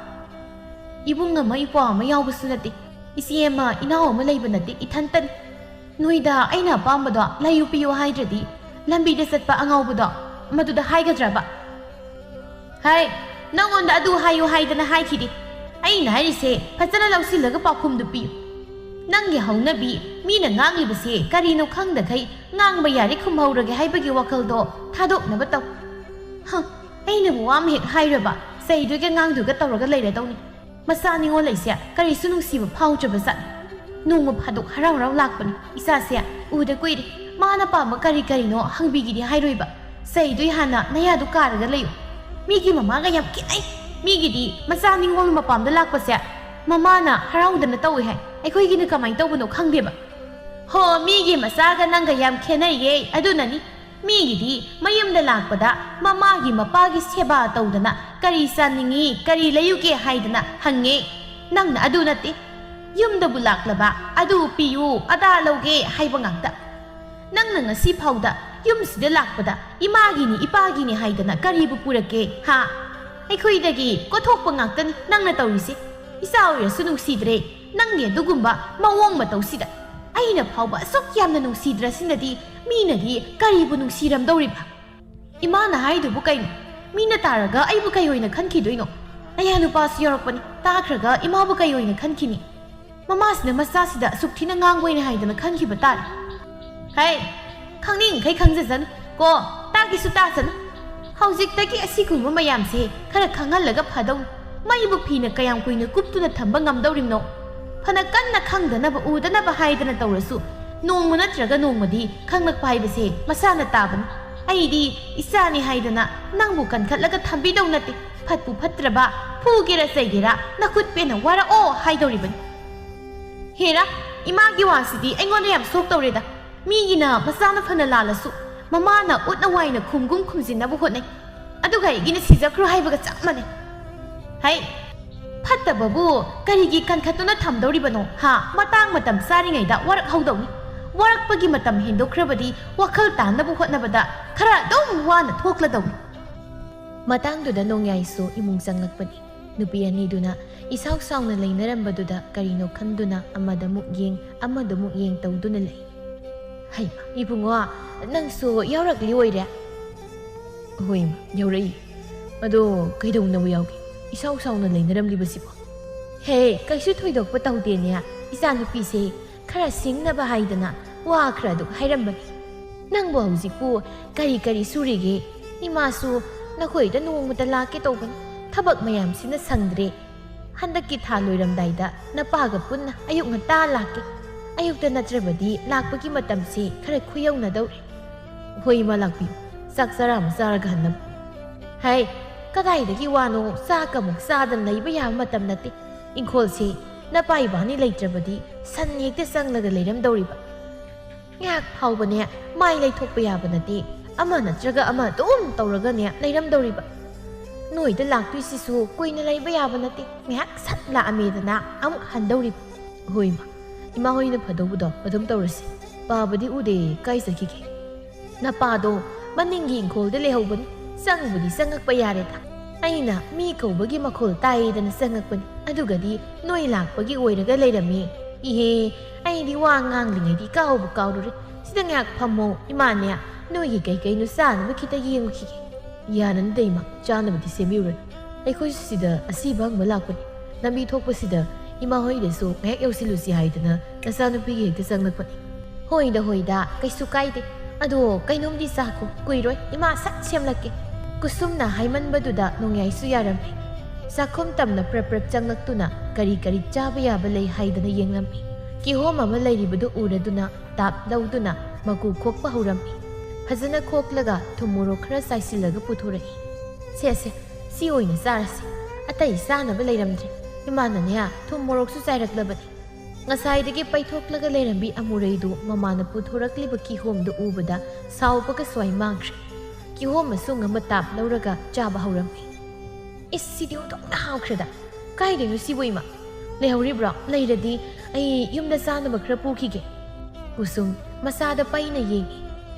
ꯏꯕꯨꯡ ꯑꯃ ꯏꯄ꯭ꯋꯥ ꯑꯃ ꯌꯥꯎꯕꯁꯨ ꯅꯠꯇꯦ, ꯏꯆꯦ ꯑꯃ ꯏꯅꯥꯎ ꯑꯃ ꯂꯩꯕ ꯅꯠꯇꯦ, ꯏꯊꯟꯇꯅꯤ꯫ ꯅꯣꯏꯗ ꯑꯩꯅ ꯑꯄꯥꯝꯕꯗꯣ ꯂꯩꯌꯨ ꯄꯤꯌꯨ ꯍꯥꯏꯗ꯭ꯔꯗꯤ ꯂꯝꯕꯤꯗ ꯆꯠꯄ ꯑꯉꯥꯎꯕꯗꯣ ꯃꯗꯨꯗ ꯍꯥꯏꯒꯗ꯭ꯔꯕ? ꯍꯥꯏ, ꯅꯪꯉꯣꯟꯗ ꯑꯗꯨ ꯍꯥꯏꯌꯨ ꯍꯥꯏꯗꯅ ꯍꯥꯏꯈꯤꯗꯦ꯫ ꯑꯩꯅ ꯍꯥꯏꯔꯤꯁꯦ ꯐꯖꯅ ꯂꯧꯁꯤꯜꯂꯒ ꯄꯥꯎꯈꯨꯝꯗꯨ ꯄꯤꯌꯨ꯫ ꯅꯪꯒꯤ ꯍꯧꯅꯕꯤ ꯃꯤꯅ ꯉꯥꯡꯂꯤꯕꯁꯦ ꯀꯔꯤꯅꯣ ꯈꯪꯗꯈꯩ ꯉꯥꯡꯕ ꯌꯥꯔꯦ ꯈꯨꯝꯍꯧꯔꯒꯦ ꯍꯥꯏꯕꯒꯤ ꯋꯥꯈꯜꯗꯣ ꯊꯥꯗꯣꯛꯅꯕ ꯇꯧ꯫ ꯍ, ꯑꯩꯅꯕꯨ ꯋꯥ ꯑꯃ ꯍꯦꯛ ꯍꯥꯏꯔꯕ ꯆꯩꯗꯣꯏꯒ ꯉꯥꯡꯗꯣꯏꯒ ꯇꯧꯔꯒ ꯂꯩꯔꯗꯧꯅꯤ꯫ ꯃꯆꯥ ꯅꯤꯉꯣꯜ ꯂꯩꯁꯦ ꯀꯔꯤꯁꯨ ꯅꯨꯡꯁꯤꯕ ꯐꯥꯎꯗ꯭ꯔꯕ ꯖꯥꯠꯅꯤ꯫ ꯅꯣꯡꯃ ꯐꯥꯗꯣꯛ ꯍꯔꯥꯎ ꯍꯔꯥꯎ ꯂꯥꯛꯄꯅꯤ꯫ ꯏꯆꯥꯁꯦ ꯎꯗ ꯀꯨꯏꯔꯦ꯫ ꯃꯥꯅ ꯄꯥꯝꯕ ꯀꯔꯤ ꯀꯔꯤꯅꯣ ꯍꯪꯕꯤꯒꯦꯗꯤ ꯍꯥꯏꯔꯣꯏꯕ꯫ ꯆꯩꯗꯣꯏ ꯍꯥꯟꯅ ꯅꯌꯥꯗꯨ ꯀꯥꯔꯒ ꯂꯩꯌꯨ꯫ ꯃꯤꯒꯤ ꯃꯃꯥꯒ ꯌꯥꯝ ꯈꯦꯠꯅꯩ꯫ ꯃꯤꯒꯤꯗꯤ ꯃꯆꯥ ꯅꯤꯉꯣꯜ ꯃꯄꯥꯝꯗ ꯂꯥꯛꯄꯁꯦ ꯃꯃꯥꯅ ꯍꯔꯥꯎꯗꯅ ꯇꯧꯏ ꯍꯥꯏ꯫ ꯑꯩꯈꯣꯏꯒꯤꯅ ꯀꯃꯥꯏꯅ ꯇꯧꯕꯅꯣ ꯈꯪꯗꯦꯕ꯫ ꯍꯣ, ꯃꯤꯒꯤ ꯃꯆꯥꯒ ꯅꯪꯒ ꯌꯥꯝ ꯈꯦꯠꯅꯩꯌꯦ꯫ ꯑꯗꯨꯅꯅꯤ꯫ ꯃꯤꯒꯤꯗꯤ ꯃꯌꯨꯝꯗ ꯂꯥꯛꯄꯗ ꯃꯃꯥꯒꯤ ꯃꯄꯥꯒꯤ ꯁꯦꯕꯥ ꯇꯧꯗꯅ ꯀꯔꯤ ꯆꯥꯅꯤꯡꯉꯤ, ꯀꯔꯤ ꯂꯩꯌꯨꯒꯦ ꯍꯥꯏꯗꯅ ꯍꯪꯉꯦ꯫ ꯅꯪꯅ ꯑꯗꯨ ꯅꯠꯇꯦ꯫ ꯌꯨꯝꯗꯕꯨ ꯂꯥꯛꯂꯕ ꯑꯗꯨ ꯄꯤꯌꯨ, ꯑꯗꯥ ꯂꯧꯒꯦ ꯍꯥꯏꯕ ꯉꯥꯛꯇ꯫ ꯅꯪꯅ ꯉꯁꯤ ꯐꯥꯎꯗ ꯌꯨꯝꯁꯤꯗ ꯂꯥꯛꯄꯗ ꯏꯃꯥꯒꯤꯅꯤ, ꯏꯄꯥꯒꯤꯅꯤ ꯍꯥꯏꯗꯅ ꯀꯔꯤꯕꯨ ꯄꯨꯔꯛꯀꯦ, ꯍꯥ? ꯑꯩꯈꯣꯏꯗꯒꯤ ꯀꯣꯊꯣꯛꯄ ꯉꯥꯛꯇꯅꯤ ꯅꯪꯅ ꯇꯧꯔꯤꯁꯦ꯫ ꯏꯆꯥ ꯑꯣꯏꯔꯁꯨ ꯅꯨꯡꯁꯤꯗ꯭ꯔꯦ ꯅꯪꯒꯤ ꯑꯗꯨꯒꯨꯝꯕ ꯃꯑꯣꯡ ꯃꯇꯧꯁꯤꯗ꯫ ꯑꯩꯅ ꯐꯥꯎꯕ ꯑꯁꯨꯛ ꯌꯥꯝꯅ ꯅꯨꯡꯁꯤꯗ꯭ꯔꯁꯤꯅꯗꯤ ꯃꯤꯅꯗꯤ ꯀꯔꯤꯕꯨ ꯅꯨꯡꯁꯤꯔꯝꯗꯧꯔꯤꯕ? ꯏꯃꯥꯅ ꯍꯥꯏꯗꯨꯕꯨ ꯀꯩꯅꯣ? ꯃꯤꯅ ꯇꯥꯔꯒ ꯑꯩꯕꯨ ꯀꯩ ꯑꯣꯏꯅ ꯈꯟꯈꯤꯗꯣꯏꯅꯣ? ꯅꯌꯥ ꯅꯨꯄꯥꯁꯨ ꯌꯥꯎꯔꯛꯄꯅꯤ꯫ ꯇꯥꯈ꯭ꯔꯒ ꯏꯃꯥꯕꯨ ꯀꯩ ꯑꯣꯏꯅ ꯈꯟꯈꯤꯅꯤ? ꯃꯃꯥꯁꯤꯅ ꯃꯆꯥꯁꯤꯗ ꯑꯁꯨꯛ ꯊꯤꯅ ꯉꯥꯡꯕꯣꯏꯅꯦ ꯍꯥꯏꯗꯅ ꯈꯟꯈꯤꯕ ꯇꯥꯔꯦ꯫ ꯍꯩ, ꯈꯪꯅꯤꯡꯈꯩ ꯈꯪꯖꯁꯅꯨ ꯀꯣ, ꯇꯥꯒꯦꯁꯨ ꯇꯥꯁꯅꯨ꯫ ꯍꯧꯖꯤꯛꯇꯒꯤ ꯑꯁꯤꯒꯨꯝꯕ ꯃꯌꯥꯝꯁꯦ ꯈꯔ ꯈꯪꯍꯜꯂꯒ ꯐꯗꯧꯅꯤ꯫ ꯃꯩꯕꯨ ꯐꯤꯅ ꯀꯌꯥꯝ ꯀꯨꯏꯅ ꯀꯨꯞꯇꯨꯅ ꯊꯝꯕ ꯉꯝꯗꯧꯔꯤꯕꯅꯣ? ꯐꯅ ꯀꯟꯅ ꯈꯪꯗꯅꯕ ꯎꯗꯅꯕ ꯍꯥꯏꯗꯅ ꯇꯧꯔꯁꯨ, ꯅꯣꯡꯃ ꯅꯠꯇ꯭ꯔꯒ ꯅꯣꯡꯃꯗꯤ ꯈꯪꯂꯛꯄ ꯍꯥꯏꯕꯁꯦ ꯃꯁꯥꯅ ꯇꯥꯕꯅꯤ꯫ ꯑꯩꯗꯤ ꯏꯆꯥꯅꯤ ꯍꯥꯏꯗꯅ ꯅꯪꯕꯨ ꯀꯟꯈꯠꯂꯒ ꯊꯝꯕꯤꯗꯧ ꯅꯠꯇꯦ꯫ ꯐꯠꯄꯨ ꯐꯠꯇ꯭ꯔꯕ, ꯐꯨꯒꯦꯔꯥ ꯆꯩꯒꯦꯔꯥ, ꯅꯈꯨꯠ ꯄꯦꯟꯅ ꯋꯥꯔꯛꯑꯣ ꯍꯥꯏꯗꯧꯔꯤꯕꯅꯤ꯫ ꯍꯦꯔꯥ, ꯏꯃꯥꯒꯤ ꯋꯥꯁꯤꯗꯤ ꯑꯩꯉꯣꯟꯗ ꯌꯥꯝ ꯁꯣꯛꯇꯧꯔꯦꯗ꯫ ꯃꯤꯒꯤꯅ ꯃꯆꯥꯅ ꯐꯅ ꯂꯥꯜꯂꯁꯨ ꯃꯃꯥꯅ ꯎꯠꯅ ꯋꯥꯏꯅ ꯈꯨꯝꯒꯨꯝ ꯈꯨꯝꯖꯤꯟꯅꯕ ꯍꯣꯠꯅꯩ, ꯑꯗꯨꯒ ꯑꯩꯒꯤꯅ ꯁꯤꯖꯈ꯭ꯔꯣ ꯍꯥꯏꯕꯒ ꯆꯞ ꯃꯥꯟꯅꯩ꯫ ꯍꯩ, ꯐꯠꯇꯕꯕꯨ ꯀꯔꯤꯒꯤ ꯀꯟꯈꯠꯇꯨꯅ ꯊꯝꯗꯧꯔꯤꯕꯅꯣ, ꯍꯥ? ꯃꯇꯥꯡ ꯃꯇꯝ ꯆꯥꯔꯤꯉꯩꯗ ꯋꯥꯔꯛꯍꯧꯗꯧꯅꯤ꯫ ꯋꯥꯔꯛꯄꯒꯤ ꯃꯇꯝ ꯍꯦꯟꯗꯣꯛꯈ꯭ꯔꯕꯗꯤ ꯋꯥꯈꯜ ꯇꯥꯅꯕ ꯍꯣꯠꯅꯕꯗ ꯈꯔ ꯑꯗꯨꯝ ꯋꯥꯅ ꯊꯣꯛꯂꯗꯧꯅꯤ꯫ ꯃꯇꯥꯡꯗꯨꯗ ꯅꯣꯡꯌꯥꯏꯁꯨ ꯏꯃꯨꯡ ꯆꯪꯂꯛꯄꯅꯤ꯫ ꯅꯨꯄꯤ ꯑꯅꯤꯗꯨꯅ ꯏꯁꯥꯎ ꯁꯥꯎꯅ ꯂꯩꯅꯔꯝꯕꯗꯨꯗ ꯀꯔꯤꯅꯣ ꯈꯟꯗꯨꯅ ꯑꯃꯗꯃꯨꯛ ꯌꯦꯡ, ꯑꯃꯗꯃꯨꯛ ꯌꯦꯡ ꯇꯧꯗꯨꯅ ꯂꯩ꯫ "ꯍꯩꯃꯥ, ꯏꯕꯨꯡꯉꯣ, ꯅꯪꯁꯨ ꯌꯥꯎꯔꯛꯂꯤ ꯑꯣꯏꯔꯦ?" "ꯍꯣꯏ, ꯏꯃꯥ, ꯌꯥꯎꯔꯛꯏ꯫ ꯑꯗꯣ ꯀꯩꯗꯧꯅꯕ ꯌꯥꯎꯒꯦ? ꯏꯁꯥꯎ ꯁꯥꯎꯅ ꯂꯩꯅꯔꯝꯂꯤꯕꯁꯤꯕꯣ?" "ꯍꯦ, ꯀꯩꯁꯨ ꯊꯣꯏꯗꯣꯛꯄ ꯇꯧꯗꯦꯅꯦ꯫ ꯏꯆꯥꯅꯨꯄꯤꯁꯦ ꯈꯔ ꯁꯤꯡꯅꯕ ꯍꯥꯏꯗꯅ ꯋꯥ ꯈꯔ ꯑꯗꯨꯛ ꯍꯥꯏꯔꯝꯕꯅꯤ꯫ ꯅꯪꯕꯨ ꯍꯧꯖꯤꯛꯄꯨ ꯀꯔꯤ ꯀꯔꯤ ꯁꯨꯔꯤꯒꯦ? ꯏꯃꯥꯁꯨ ꯅꯈꯣꯏꯗ ꯅꯣꯡꯃꯇ ꯂꯥꯛꯀꯦ ꯇꯧꯕꯅꯤ꯫ ꯊꯕꯛ ꯃꯌꯥꯝꯁꯤꯅ ꯁꯪꯗ꯭ꯔꯦ꯫ ꯍꯟꯗꯛꯀꯤ ꯊꯥ ꯂꯣꯏꯔꯝꯗꯥꯏꯗ ꯅꯄꯥꯒ ꯄꯨꯟꯅ ꯑꯌꯨꯛ ꯉꯟꯇꯥ ꯂꯥꯛꯀꯦ꯫ ꯑꯌꯨꯛꯇ ꯅꯠꯇ꯭ꯔꯕꯗꯤ ꯂꯥꯛꯄꯒꯤ ꯃꯇꯝꯁꯤ ꯈꯔ ꯈꯨꯌꯧꯅꯗꯧꯔꯦ꯫ ꯍꯣꯏ, ꯏꯃꯥ, ꯂꯥꯛꯄꯤꯌꯨ꯫ ꯆꯥꯛ ꯆꯔꯥ ꯑꯃ ꯆꯥꯔꯒ ꯍꯟꯅꯕ꯫ ꯍꯩ, ꯀꯗꯥꯏꯗꯒꯤ ꯋꯥꯅꯣ? ꯆꯥꯛ ꯑꯃꯨꯛ ꯆꯥꯗꯅ ꯂꯩꯕ ꯌꯥꯕ ꯃꯇꯝ ꯅꯠꯇꯦ꯫ ꯏꯪꯈꯣꯜꯁꯤ ꯅꯄꯥ ꯏꯕꯥꯅꯤ ꯂꯩꯇ꯭ꯔꯕꯗꯤ ꯁꯟ ꯍꯦꯛꯇ ꯆꯪꯂꯒ ꯂꯩꯔꯝꯗꯧꯔꯤꯕ꯫ ꯉꯥꯏꯍꯥꯛ ꯐꯥꯎꯕꯅꯦ ꯃꯥꯏ ꯂꯩꯊꯣꯛꯄ ꯌꯥꯕ ꯅꯠꯇꯦ꯫ ꯑꯃ ꯅꯠꯇ꯭ꯔꯒ ꯑꯃ ꯑꯗꯨꯝ ꯇꯧꯔꯒꯅꯦ ꯂꯩꯔꯝꯗꯧꯔꯤꯕ꯫ ꯅꯣꯏꯗ ꯂꯥꯛꯇꯣꯏꯁꯤꯁꯨ ꯀꯨꯏꯅ ꯂꯩꯕ ꯌꯥꯕ ꯅꯠꯇꯦ꯫ ꯉꯥꯏꯍꯥꯛ ꯁꯠ ꯂꯥꯛꯑꯝꯃꯦꯗꯅ ꯑꯃꯨꯛ ꯍꯟꯗꯧꯔꯤꯕ꯫ ꯍꯣꯏ, ꯏꯃꯥ꯫ ꯏꯃꯥ ꯍꯣꯏꯅ ꯐꯗꯧꯕꯗꯣ ꯑꯗꯨꯝ ꯇꯧꯔꯁꯤ꯫ ꯄꯥꯕꯗꯤ ꯎꯗꯦ, ꯀꯥꯏ ꯆꯠꯈꯤꯒꯦ? ꯅꯄꯥꯗꯣ ꯃꯅꯤꯡꯒꯤ ꯏꯪꯈꯣꯜꯗ ꯂꯩꯍꯧꯕꯅꯤ꯫ ꯆꯪꯕꯨꯗꯤ ꯆꯪꯉꯛꯄ ꯌꯥꯔꯦꯗ꯫ ꯑꯩꯅ ꯃꯤ ꯀꯧꯕꯒꯤ ꯃꯈꯣꯜ ꯇꯥꯏꯌꯦꯗꯅ ꯆꯪꯉꯛꯄꯅꯤ꯫ ꯑꯗꯨꯒꯗꯤ ꯅꯣꯏ ꯂꯥꯛꯄꯒꯤ ꯑꯣꯏꯔꯒ ꯂꯩꯔꯝꯃꯤ꯫ ꯏꯍꯦ, ꯑꯩꯗꯤ ꯋꯥ ꯉꯥꯡꯂꯤꯉꯩꯗꯤ ꯀꯥꯎꯕꯨ ꯀꯥꯎꯔꯨꯔꯦ꯫ ꯁꯤꯗ ꯉꯥꯏꯍꯥꯛ ꯐꯝꯃꯣ, ꯏꯃꯥꯅꯦ ꯅꯣꯏꯒꯤ ꯀꯩ ꯀꯩꯅꯣ ꯆꯥꯅꯕ ꯈꯤꯇ ꯌꯦꯡꯉꯨꯈꯤꯒꯦ꯫ ꯌꯥꯔꯅꯤꯗ ꯏꯃꯥ, ꯆꯥꯅꯕꯗꯤ ꯁꯦꯝꯕꯤꯔꯨꯔꯅꯨ꯫ ꯑꯩꯈꯣꯏꯁꯨ ꯁꯤꯗ ꯑꯁꯤꯕ ꯍꯪꯕ ꯂꯥꯛꯄꯅꯤ꯫ ꯂꯝꯕꯤ ꯊꯣꯛꯄꯁꯤꯗ ꯏꯃꯥ ꯍꯣꯏꯗꯁꯨ ꯉꯥꯏꯍꯥꯛ ꯌꯧꯁꯤꯜꯂꯨꯁꯤ ꯍꯥꯏꯗꯅ ꯅꯆꯥꯅꯨꯄꯤꯒꯤ ꯍꯦꯛꯇ ꯆꯪꯂꯛꯄꯅꯤ꯫ ꯍꯣꯏꯗ, ꯍꯣꯏꯗ, ꯀꯩꯁꯨ ꯀꯥꯏꯗꯦ꯫ ꯑꯗꯣ ꯀꯩꯅꯣꯝꯗꯤ ꯆꯥꯈꯣ, ꯀꯨꯏꯔꯣꯏ, ꯏꯃꯥ ꯁꯠ ꯁꯦꯝꯂꯛꯀꯦ꯫ ꯀꯨꯁꯨꯝꯅ ꯍꯥꯏꯃꯟꯕꯗꯨꯗ ꯅꯣꯡꯌꯥꯏꯁꯨ ꯌꯥꯔꯝꯃꯤ꯫ ꯆꯥꯛꯈꯨꯝ ꯇꯝꯅ ꯄ꯭ꯔꯞ ꯄ꯭ꯔꯞ ꯆꯪꯂꯛꯇꯨꯅ ꯀꯔꯤ ꯀꯔꯤ ꯆꯥꯕ ꯌꯥꯕ ꯂꯩ ꯍꯥꯏꯗꯅ ꯌꯦꯡꯂꯝꯃꯤ꯫ ꯀꯤꯍꯣꯝ ꯑꯃ ꯂꯩꯔꯤꯕꯗꯨ ꯎꯔꯗꯨꯅ ꯇꯥꯞ ꯂꯧꯗꯨꯅ ꯃꯀꯨ ꯈꯣꯛꯄ ꯍꯧꯔꯝꯃꯤ꯫ ꯐꯖꯅ ꯈꯣꯛꯂꯒ ꯊꯨꯝ ꯃꯣꯔꯣꯛ ꯈꯔ ꯆꯥꯏꯁꯤꯜꯂꯒ ꯄꯨꯊꯣꯔꯛꯏ꯫ "ꯁꯦ, ꯁꯦ, ꯁꯤ ꯑꯣꯏꯅ ꯆꯥꯔꯁꯤ꯫ ꯑꯇꯩ ꯆꯥꯅꯕ ꯂꯩꯔꯝꯗ꯭ꯔꯦ꯫" ꯏꯃꯥꯅꯅꯦ ꯊꯨꯝ ꯃꯣꯔꯣꯛꯁꯨ ꯆꯥꯏꯔꯛꯂꯕꯅꯤ꯫ ꯉꯁꯥꯏꯗꯒꯤ ꯄꯩꯊꯣꯛꯂꯒ ꯂꯩꯔꯝꯕꯤ ꯑꯃꯨꯔꯩꯗꯨ ꯃꯃꯥꯅ ꯄꯨꯊꯣꯔꯛꯂꯤꯕ ꯀꯤꯍꯣꯝꯗꯨ ꯎꯕꯗ ꯁꯥꯎꯕꯒ ꯁ꯭ꯋꯥꯏ ꯃꯥꯡꯈ꯭ꯔꯦ꯫ ꯀꯤꯍꯣꯝ ꯃꯁꯨꯡ ꯑꯃ ꯇꯥꯞ ꯂꯧꯔꯒ ꯆꯥꯕ ꯍꯧꯔꯝꯃꯤ꯫ "ꯏꯁ, ꯁꯤꯗꯤ ꯑꯣꯟꯊꯣꯛꯅ ꯍꯥꯎꯈ꯭ꯔꯦꯗ! ꯀꯥꯏꯗꯩꯅꯣ ꯁꯤꯕꯨ ꯏꯃꯥ? ꯂꯩꯍꯧꯔꯤꯕ꯭ꯔꯣ? ꯂꯩꯔꯗꯤ ꯑꯩ ꯌꯨꯝꯗ ꯆꯥꯅꯕ ꯈꯔ ꯄꯨꯈꯤꯒꯦ꯫" ꯀꯨꯁꯨꯝ ꯃꯆꯥꯗ ꯄꯩꯅ ꯌꯦꯡꯏ꯫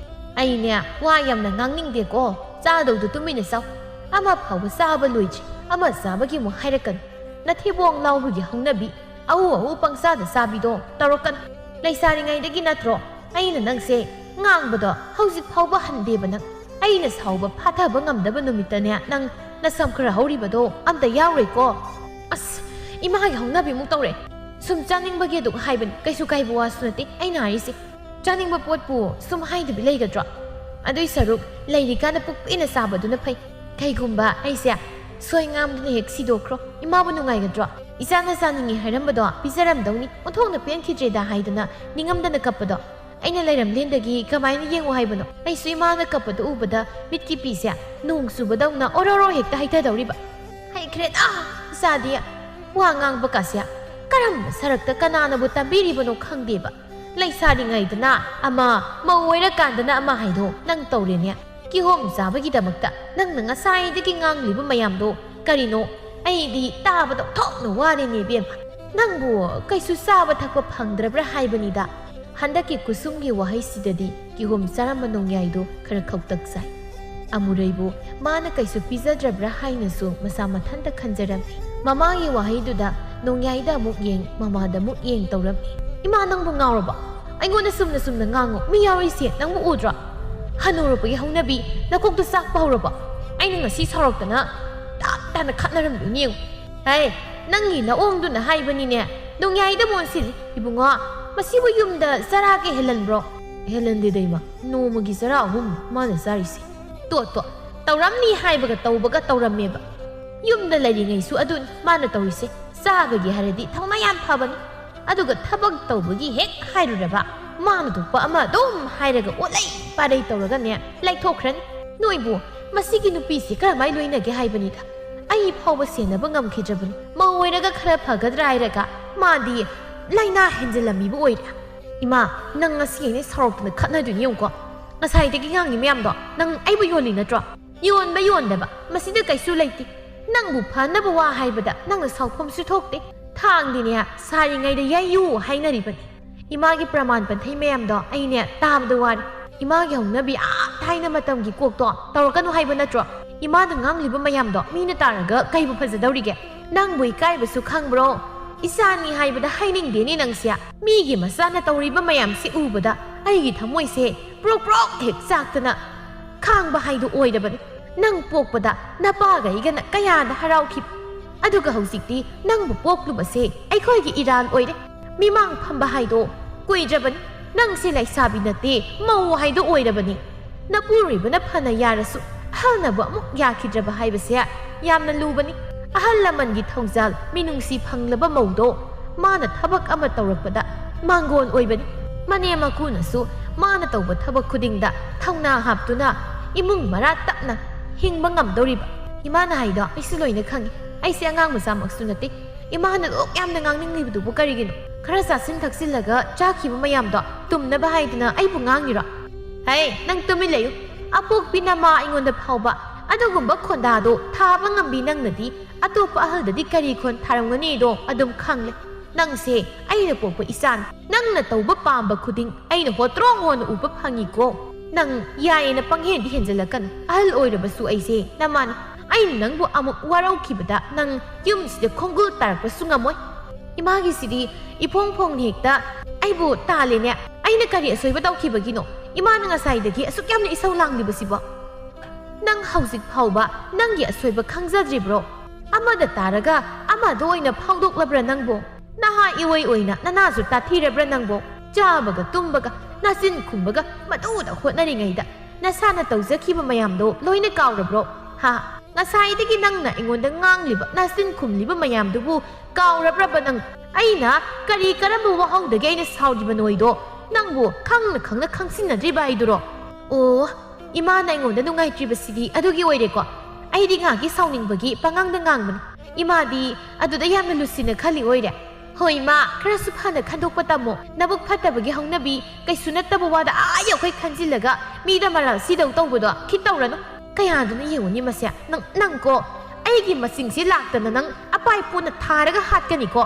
"ꯑꯩꯅꯦ ꯋꯥ ꯌꯥꯝꯅ ꯉꯥꯡꯅꯤꯡꯗꯦꯀꯣ, ꯆꯥꯗꯧꯗꯨ ꯇꯨꯃꯤꯟꯅ ꯆꯥꯎ꯫ ꯑꯃ ꯐꯥꯎꯕ ꯆꯥꯕ ꯂꯣꯏꯗ꯭ꯔꯤ, ꯑꯃ ꯆꯥꯕꯒꯤ ꯑꯃꯨꯛ ꯍꯥꯏꯔꯛꯀꯅꯨ꯫ ꯅꯊꯤꯕꯣꯡ ꯂꯥꯎꯕꯒꯤ ꯍꯧꯅꯕꯤ, ꯑꯎ ꯑꯎ ꯄꯪꯆꯥꯗ ꯆꯥꯕꯤꯗꯣ ꯇꯧꯔꯛꯀꯅꯨ꯫ ꯂꯩꯁꯥꯔꯤꯉꯩꯗꯒꯤ ꯅꯠꯇ꯭ꯔꯣ ꯑꯩꯅ ꯅꯪꯁꯦ ꯉꯥꯡꯕꯗꯣ? ꯍꯧꯖꯤꯛ ꯐꯥꯎꯕ ꯍꯟꯗꯦꯕ ꯅꯪ꯫ ꯑꯩꯅ ꯁꯥꯎꯕ ꯐꯥꯊꯕ ꯉꯝꯗꯕ ꯅꯨꯃꯤꯠꯇꯅꯦ ꯅꯪ ꯅꯁꯝ ꯈꯔ ꯍꯧꯔꯤꯕꯗꯣ ꯑꯝꯇ ꯌꯥꯎꯔꯣꯏꯀꯣ꯫" "ꯑꯁ, ꯏꯃꯥꯒꯤ ꯍꯧꯅꯕꯤꯃꯨꯛ ꯇꯧꯔꯦ꯫ ꯁꯨꯝ ꯆꯥꯅꯤꯡꯕꯒꯤ ꯑꯗꯨꯝ ꯍꯥꯏꯕꯅꯤ, ꯀꯩꯁꯨ ꯀꯥꯏꯕ ꯋꯥꯁꯨ ꯅꯠꯇꯦ ꯑꯩꯅ ꯍꯥꯏꯔꯤꯁꯦ꯫ ꯆꯥꯅꯤꯡꯕ ꯄꯣꯠꯄꯨ ꯁꯨꯝ ꯍꯥꯏꯗꯕꯤ ꯂꯩꯒꯗ꯭ꯔꯣ? ꯑꯗꯨꯏ ꯁꯔꯨꯛ ꯂꯩꯔꯤꯀꯥꯟꯗ ꯄꯨꯛꯄꯦꯟꯅ ꯆꯥꯕꯗꯨꯅ ꯐꯩ꯫ ꯀꯩꯒꯨꯝꯕ ꯑꯩꯁꯦ ꯁꯣꯏ ꯉꯥꯝꯗꯅ ꯍꯦꯛ ꯁꯤꯗꯣꯛꯈ꯭ꯔꯣ꯫ ꯏꯃꯥꯕꯨ ꯅꯨꯡꯉꯥꯏꯒꯗ꯭ꯔꯣ? ꯏꯆꯥꯅ ꯆꯥꯅꯤꯡꯉꯤ ꯍꯥꯏꯔꯝꯕꯗꯣ ꯄꯤꯖꯔꯝꯗꯧꯅꯤ, ꯑꯣꯟꯊꯣꯛꯅ ꯄꯦꯟꯈꯤꯗ꯭ꯔꯦꯗ ꯍꯥꯏꯗꯅ ꯅꯤꯡꯉꯝꯗꯅ ꯀꯞꯄꯗꯣ꯫ ꯑꯩꯅ ꯂꯩꯔꯝꯂꯦꯟꯗꯒꯤ ꯀꯃꯥꯏꯅ ꯌꯦꯡꯉꯨ ꯍꯥꯏꯕꯅꯣ? ꯑꯩꯁꯨ ꯏꯃꯥꯅ ꯀꯞꯄꯗꯨ ꯎꯕꯗ ꯃꯤꯠꯀꯤ ꯄꯤꯁꯦ ꯅꯣꯡ ꯆꯨꯕꯗꯧꯅ ꯑꯣꯔꯣꯔꯣ ꯍꯦꯛꯇ ꯍꯩꯊꯗꯧꯔꯤꯕ꯫ ꯍꯩꯈ꯭ꯔꯦꯗ, ꯏꯆꯥꯗꯤ꯫ ꯋꯥ ꯉꯥꯡꯕ ꯀꯥꯁꯦ ꯀꯔꯝꯕ ꯁꯔꯛꯇ ꯀꯅꯥꯅꯕꯨ ꯇꯝꯕꯤꯔꯤꯕꯅꯣ ꯈꯪꯗꯦꯕ꯫ ꯂꯩꯁꯥꯔꯤꯉꯩꯗꯅ ꯑꯃ, ꯃꯧ ꯑꯣꯏꯔꯀꯥꯟꯗꯅ ꯑꯃ ꯍꯥꯏꯗꯣ ꯅꯪ ꯇꯧꯔꯦꯅꯦ꯫ ꯀꯤꯍꯣꯝ ꯆꯥꯕꯒꯤꯗꯃꯛꯇ ꯅꯪꯅ ꯉꯁꯥꯏꯗꯒꯤ ꯉꯥꯡꯂꯤꯕ ꯃꯌꯥꯝꯗꯣ ꯀꯔꯤꯅꯣ? ꯑꯩꯗꯤ ꯇꯥꯕꯗ ꯊꯣꯛꯅ ꯋꯥꯔꯦꯅꯦ ꯏꯕꯦꯝꯃ꯫ ꯅꯪꯕꯨ ꯀꯩꯁꯨ ꯆꯥꯕ ꯊꯛꯄ ꯐꯪꯗ꯭ꯔꯕ꯭ꯔꯥ ꯍꯥꯏꯕꯅꯤꯗ꯫ ꯍꯟꯗꯛꯀꯤ ꯀꯨꯁꯨꯝꯒꯤ ꯋꯥꯍꯩꯁꯤꯗꯗꯤ ꯀꯤꯍꯣꯝ ꯆꯥꯔꯝꯕ ꯅꯣꯡꯌꯥꯏꯗꯣ ꯈꯔ ꯈꯧꯇꯛ ꯆꯥꯏ꯫ ꯑꯃꯨꯔꯩꯕꯨ ꯃꯥꯅ ꯀꯩꯁꯨ ꯄꯤꯖꯗ꯭ꯔꯕ꯭ꯔꯥ ꯍꯥꯏꯅꯁꯨ ꯃꯁꯥ ꯃꯊꯟꯇ ꯈꯟꯖꯔꯝꯃꯤ꯫ ꯃꯃꯥꯒꯤ ꯋꯥꯍꯩꯗꯨꯗ ꯅꯣꯡꯌꯥꯏꯗ ꯑꯃꯨꯛ ꯌꯦꯡ, ꯃꯃꯥꯗ ꯑꯃꯨꯛ ꯌꯦꯡ ꯇꯧꯔꯝꯃꯤ꯫ "ꯏꯃꯥ, ꯅꯪꯕꯨ ꯉꯥꯎꯔꯕꯣ? ꯑꯩꯉꯣꯟꯗ ꯆꯨꯝꯅ ꯆꯨꯝꯅ ꯉꯥꯡꯉꯨ꯫ ꯃꯤ ꯌꯥꯎꯔꯤꯁꯦ ꯅꯪꯕꯨ ꯎꯗ꯭ꯔꯣ? ꯍꯅꯨꯔꯛꯄꯒꯤ ꯍꯧꯅꯕꯤ ꯅꯀꯣꯛꯇ ꯆꯥꯛꯄ ꯍꯧꯔꯕꯣ? ꯑꯩꯅ ꯉꯁꯤ ꯁꯥꯎꯔꯛꯇꯅ ꯇꯞ ꯇꯥꯅ ꯈꯠꯅꯔꯝꯗꯣꯏꯅꯤ ꯌꯦꯡꯉꯨ꯫ ꯍꯦ, ꯅꯪꯒꯤ ꯅꯑꯣꯡꯗꯨꯅ ꯍꯥꯏꯕꯅꯤꯅꯦ꯫ ꯅꯣꯡꯌꯥꯏꯗ ꯑꯃꯨꯛ ꯑꯣꯟꯁꯤꯜꯂꯤ꯫ ꯏꯕꯨꯡꯉꯣ, ꯃꯁꯤꯕꯨ ꯌꯨꯝꯗ ꯆꯔꯥ ꯀꯌꯥ ꯍꯦꯜꯍꯟꯕ꯭ꯔꯣ?" "ꯍꯦꯜꯍꯟꯗꯦꯗ ꯏꯃꯥ, ꯅꯣꯡꯃꯒꯤ ꯆꯔꯥ ꯑꯍꯨꯝ ꯃꯥꯅ ꯆꯥꯔꯤꯁꯦ꯫" "ꯇꯣ ꯇꯣ, ꯇꯧꯔꯝꯅꯤ ꯍꯥꯏꯕꯒ ꯇꯧꯕꯒ ꯇꯧꯔꯝꯃꯦꯕ꯫ ꯌꯨꯝꯗ ꯂꯩꯔꯤꯉꯩꯁꯨ ꯑꯗꯨꯅꯤ ꯃꯥꯅ ꯇꯧꯔꯤꯁꯦ꯫ ꯆꯥꯕꯒꯤ ꯍꯥꯏꯔꯗꯤ ꯊꯧꯅꯥ ꯌꯥꯝ ꯐꯕꯅꯤ꯫ ꯑꯗꯨꯒ ꯊꯕꯛ ꯇꯧꯕꯒꯤ ꯍꯦꯛ ꯍꯥꯏꯔꯨꯔꯕ, ꯃꯥꯅ ꯊꯣꯛꯄ ꯑꯃ ꯑꯗꯨꯝ ꯍꯥꯏꯔꯒ ꯑꯣꯠꯂꯩ ꯄꯥꯔꯩ ꯇꯧꯔꯒꯅꯦ ꯂꯩꯊꯣꯛꯈ꯭ꯔꯅꯤ꯫ ꯅꯣꯏꯕꯨ ꯃꯁꯤꯒꯤ ꯅꯨꯄꯤꯁꯤ ꯀꯔꯝꯍꯥꯏ ꯂꯣꯏꯅꯒꯦ ꯍꯥꯏꯕꯅꯤꯗ꯫ ꯑꯩ ꯐꯥꯎꯕ ꯁꯦꯟꯅꯕ ꯉꯝꯈꯤꯗ꯭ꯔꯕꯅꯤ꯫ ꯃꯧ ꯑꯣꯏꯔꯒ ꯈꯔ ꯐꯒꯗ꯭ꯔꯥ ꯍꯥꯏꯔꯒ ꯃꯥꯗꯤ ꯂꯥꯏꯅꯥ ꯍꯦꯟꯖꯜꯂꯝꯃꯤꯕ ꯑꯣꯏꯔꯦ꯫ ꯏꯃꯥ, ꯅꯪ ꯉꯁꯤ ꯑꯩꯅ ꯁꯥꯎꯔꯛꯇꯅ ꯈꯠꯅꯗꯣꯏꯅꯤ ꯌꯦꯡꯉꯨꯀꯣ꯫ ꯉꯁꯥꯏꯗꯒꯤ ꯉꯥꯡꯉꯤ ꯃꯌꯥꯝꯗꯣ ꯅꯪ ꯑꯩꯕꯨ ꯌꯣꯜꯂꯤ ꯅꯠꯇ꯭ꯔꯣ?" "ꯌꯣꯟꯕ ꯌꯣꯟꯗꯕ ꯃꯁꯤꯗ ꯀꯩꯁꯨ ꯂꯩꯇꯦ꯫ ꯅꯪꯕꯨ ꯐꯅꯕ ꯋꯥ ꯍꯥꯏꯕꯗ ꯅꯪꯅ ꯁꯥꯎꯐꯝꯁꯨ ꯊꯣꯛꯇꯦ꯫ ꯊꯥꯡꯗꯤꯅꯦ ꯁꯥꯔꯤꯉꯩꯗ ꯌꯩꯌꯨ ꯍꯥꯏꯅꯔꯤꯕꯅꯤ꯫ ꯏꯃꯥꯒꯤ ꯄ꯭ꯔꯃꯥꯟ ꯄꯟꯊꯩ ꯃꯌꯥꯝꯗꯣ ꯑꯩꯅꯦ ꯇꯥꯕꯗ ꯋꯥꯔꯦ꯫ ꯏꯃꯥꯒꯤ ꯍꯧꯅꯕꯤ ꯑꯥ ꯊꯥꯏꯅ ꯃꯇꯝꯒꯤ ꯀꯣꯛꯇꯣ ꯇꯧꯔꯛꯀꯅꯨ ꯍꯥꯏꯕ ꯅꯠꯇ꯭ꯔꯣ? ꯏꯃꯥꯅ ꯉꯥꯡꯂꯤꯕ ꯃꯌꯥꯝꯗꯣ ꯃꯤꯅ ꯇꯥꯔꯒ ꯀꯩꯕꯨ ꯐꯖꯗꯧꯔꯤꯒꯦ? ꯅꯪꯕꯨ ꯏꯀꯥꯏꯕꯁꯨ ꯈꯪꯕ꯭ꯔꯣ? ꯏꯆꯥꯅꯤ ꯍꯥꯏꯕꯗ ꯍꯥꯏꯅꯤꯡꯗꯦꯅꯦ ꯅꯪꯁꯦ꯫ ꯃꯤꯒꯤ ꯃꯆꯥꯅ ꯇꯧꯔꯤꯕ ꯃꯌꯥꯝꯁꯤ ꯎꯕꯗ ꯑꯩꯒꯤ ꯊꯃꯣꯏꯁꯦ ꯄ꯭ꯔꯣꯛ ꯄ꯭ꯔꯣꯛ ꯍꯦꯛ ꯆꯥꯛꯇꯅ ꯈꯥꯡꯕ ꯍꯥꯏꯗꯨ ꯑꯣꯏꯔꯕꯅꯤ꯫ ꯅꯪ ꯄꯣꯛꯄꯗ ꯅꯄꯥꯒ ꯑꯩꯒꯅ ꯀꯌꯥꯗ ꯍꯔꯥꯎꯈꯤꯕ꯫ ꯑꯗꯨꯒ ꯍꯧꯖꯤꯛꯇꯤ ꯅꯪꯕꯨ ꯄꯣꯛꯂꯨꯕꯁꯦ ꯑꯩꯈꯣꯏꯒꯤ ꯏꯔꯥꯜ ꯑꯣꯏꯔꯦ꯫ ꯃꯤꯃꯥꯡ ꯐꯝꯕ ꯍꯥꯏꯗꯣ ꯀꯨꯏꯗ꯭ꯔꯕꯅꯤ꯫ ꯅꯪꯁꯦ ꯂꯩꯁꯥꯕꯤ ꯅꯠꯇꯦ, ꯃꯧ ꯍꯥꯏꯗꯣ ꯑꯣꯏꯔꯕꯅꯤ꯫ ꯅꯄꯨꯔꯣꯏꯕꯅ ꯐꯅ ꯌꯥꯔꯁꯨ ꯈꯜꯅꯕ ꯑꯃꯨꯛ ꯌꯥꯈꯤꯗ꯭ꯔꯕ ꯍꯥꯏꯕꯁꯦ ꯌꯥꯝꯅ ꯂꯨꯕꯅꯤ꯫ ꯑꯍꯜ ꯂꯃꯟꯒꯤ ꯊꯧꯖꯥꯜ, ꯃꯤꯅꯨꯡꯁꯤ ꯐꯪꯂꯕ ꯃꯧꯗꯣ ꯃꯥꯅ ꯊꯕꯛ ꯑꯃ ꯇꯧꯔꯛꯄꯗ ꯃꯥꯡꯒꯣꯟ ꯑꯣꯏꯕꯅꯤ꯫ ꯃꯅꯦꯝ ꯃꯀꯨꯅꯁꯨ ꯃꯥꯅ ꯇꯧꯕ ꯊꯕꯛ ꯈꯨꯗꯤꯡꯗ ꯊꯧꯅꯥ ꯍꯥꯞꯇꯨꯅ ꯏꯃꯨꯡ ꯃꯔꯥ ꯇꯞꯅ ꯍꯤꯡꯕ ꯉꯝꯗꯧꯔꯤꯕ꯫ ꯏꯃꯥꯅ ꯍꯥꯏꯗꯣ ꯑꯩꯁꯨ ꯂꯣꯏꯅ ꯈꯪꯉꯤ꯫ ꯑꯩꯁꯦ ꯑꯉꯥꯡ ꯃꯆꯥꯃꯛꯁꯨ ꯅꯠꯇꯦ꯫ ꯏꯃꯥꯅ ꯂꯣꯛ ꯌꯥꯝꯅ ꯉꯥꯡꯅꯤꯡꯂꯤꯕꯗꯨꯕꯨ ꯀꯔꯤꯒꯤꯅꯣ? ꯈꯔ ꯆꯥꯁꯤꯟ ꯊꯛꯆꯤꯜꯂꯒ ꯆꯥꯈꯤꯕ ꯃꯌꯥꯝꯗꯣ ꯇꯨꯝꯅꯕ ꯍꯥꯏꯗꯨꯅ ꯑꯩꯕꯨ ꯉꯥꯡꯉꯤꯔꯣ? ꯍꯩ, ꯅꯪ ꯇꯨꯃꯤꯟ ꯂꯩꯌꯨ꯫ ꯑꯄꯣꯛꯄꯤ ꯅꯃꯥ ꯑꯩꯉꯣꯟꯗ ꯐꯥꯎꯕ ꯑꯗꯨꯒꯨꯝꯕ ꯈꯣꯟꯗꯥꯗꯣ ꯊꯥꯕ ꯉꯝꯕꯤ ꯅꯪꯅꯗꯤ ꯑꯇꯣꯞꯄ ꯑꯍꯜꯗꯗꯤ ꯀꯔꯤ ꯈꯣꯟ ꯊꯥꯔꯝꯒꯅꯤꯗꯣ ꯑꯗꯨꯝ ꯈꯪꯂꯦ꯫ ꯅꯪꯁꯦ ꯑꯩꯅ ꯄꯣꯛꯄ ꯏꯆꯥꯅꯤ꯫ ꯅꯪꯅ ꯇꯧꯕ ꯄꯥꯝꯕ ꯈꯨꯗꯤꯡ ꯑꯩꯅ ꯍꯣꯇ꯭ꯔꯣꯡ ꯍꯣꯅ ꯎꯕ ꯐꯪꯉꯤꯀꯣ꯫ ꯅꯪ ꯌꯥꯏꯌꯦꯅ ꯄꯪꯍꯦꯟꯗꯤ ꯍꯦꯟꯖꯜꯂꯛꯀꯅꯨ꯫ ꯑꯍꯜ ꯑꯣꯏꯔꯕꯁꯨ ꯑꯩꯁꯦ ꯅꯃꯥꯅꯤ꯫ ꯑꯩꯅ ꯅꯪꯕꯨ ꯑꯃꯨꯛ ꯋꯥꯔꯧꯈꯤꯕꯗ ꯅꯪ ꯌꯨꯝꯁꯤꯗ ꯈꯣꯡꯒꯨꯜ ꯇꯥꯔꯛꯄꯁꯨ ꯉꯝꯃꯣꯏ꯫ ꯏꯃꯥꯒꯤꯁꯤꯗꯤ ꯏꯐꯣꯡ ꯐꯣꯡꯅ ꯍꯦꯛꯇ ꯑꯩꯕꯨ ꯇꯥꯜꯂꯦꯅꯦ꯫ ꯑꯩꯅ ꯀꯔꯤ ꯑꯁꯣꯏꯕ ꯇꯧꯈꯤꯕꯒꯤꯅꯣ ꯏꯃꯥꯅ ꯉꯁꯥꯏꯗꯒꯤ ꯑꯁꯨꯛ ꯌꯥꯝꯅ ꯏꯁꯧ ꯂꯥꯡꯂꯤꯕꯁꯤꯕꯣ? ꯅꯪ ꯍꯧꯖꯤꯛ ꯐꯥꯎꯕ ꯅꯪꯒꯤ ꯑꯁꯣꯏꯕ ꯈꯪꯖꯗ꯭ꯔꯤꯕ꯭ꯔꯣ? ꯑꯃꯗ ꯇꯥꯔꯒ ꯑꯃꯗ ꯑꯣꯏꯅ ꯐꯥꯎꯗꯣꯛꯂꯕ꯭ꯔꯥ ꯅꯪꯕꯣ? ꯅꯍꯥ ꯏꯑꯣꯏ ꯑꯣꯏꯅ ꯅꯅꯥꯁꯨ ꯇꯥꯊꯤꯔꯕ꯭ꯔꯥ ꯅꯪꯕꯣ? ꯆꯥꯕꯒ ꯇꯨꯝꯕꯒ ꯅꯆꯤꯟ ꯈꯨꯝꯕꯒ ꯃꯗꯨꯗ ꯍꯣꯠꯅꯔꯤꯉꯩꯗ ꯅꯁꯥꯅ ꯇꯧꯖꯈꯤꯕ ꯃꯌꯥꯝꯗꯣ ꯂꯣꯏꯅ ꯀꯥꯎꯔꯕ꯭ꯔꯣ? ꯍꯥ? ꯉꯁꯥꯏꯗꯒꯤ ꯅꯪꯅ ꯑꯩꯉꯣꯟꯗ ꯉꯥꯡꯂꯤꯕ, ꯅꯆꯤꯟ ꯈꯨꯝꯂꯤꯕ ꯃꯌꯥꯝꯗꯨꯕꯨ ꯀꯥꯎꯔꯕ꯭ꯔꯕ ꯅꯪ? ꯑꯩꯅ ꯀꯔꯤ ꯀꯔꯝꯕ ꯋꯥꯍꯧꯗꯒꯤ ꯑꯩꯅ ꯁꯥꯎꯔꯤꯕꯅꯣꯏꯗꯣ ꯅꯪꯕꯨ ꯈꯪꯅ ꯈꯪꯅ ꯈꯪꯁꯤꯟꯅꯗ꯭ꯔꯤꯕ ꯍꯥꯏꯗꯨꯔꯣ? ꯑꯣ, ꯏꯃꯥꯅ ꯑꯩꯉꯣꯟꯗ ꯅꯨꯡꯉꯥꯏꯇ꯭ꯔꯤꯕꯁꯤꯗꯤ ꯑꯗꯨꯒꯤ ꯑꯣꯏꯔꯦꯀꯣ꯫ ꯑꯩꯗꯤ ꯉꯥꯏꯍꯥꯛꯀꯤ ꯁꯥꯎꯅꯤꯡꯕꯒꯤ ꯄꯉꯥꯡꯗ ꯉꯥꯡꯕꯅꯤ꯫ ꯏꯃꯥꯗꯤ ꯑꯗꯨꯗ ꯌꯥꯝꯅ ꯂꯨꯁꯤꯟꯅ ꯈꯜꯂꯤ ꯑꯣꯏꯔꯦ꯫ ꯍꯣꯏ, ꯏꯃꯥ, ꯈꯔꯁꯨ ꯐꯅ ꯈꯟꯗꯣꯛꯄ ꯇꯝꯃꯣ꯫ ꯅꯕꯨꯛ ꯐꯠꯇꯕꯒꯤ ꯍꯧꯅꯕꯤ ꯀꯩꯁꯨ ꯅꯠꯇꯕ ꯋꯥꯗ ꯑꯥ ꯌꯧꯈꯩ ꯈꯟꯖꯤꯜꯂꯒ ꯃꯤꯗ ꯃꯔꯥꯜ ꯁꯤꯗꯧ ꯇꯧꯕꯗꯣ ꯈꯤꯠ ꯇꯧꯔꯅꯨ꯫ ꯀꯌꯥꯗꯨꯅ ꯌꯦꯡꯉꯨꯅꯤ ꯃꯁꯦ꯫ ꯅꯪ, ꯅꯪꯀꯣ, ꯑꯩꯒꯤ ꯃꯆꯤꯡꯁꯦ ꯂꯥꯛꯇꯅ ꯅꯪ ꯑꯄꯥꯏ ꯄꯣꯅ ꯊꯥꯔꯒ ꯍꯥꯠꯀꯅꯤꯀꯣ꯫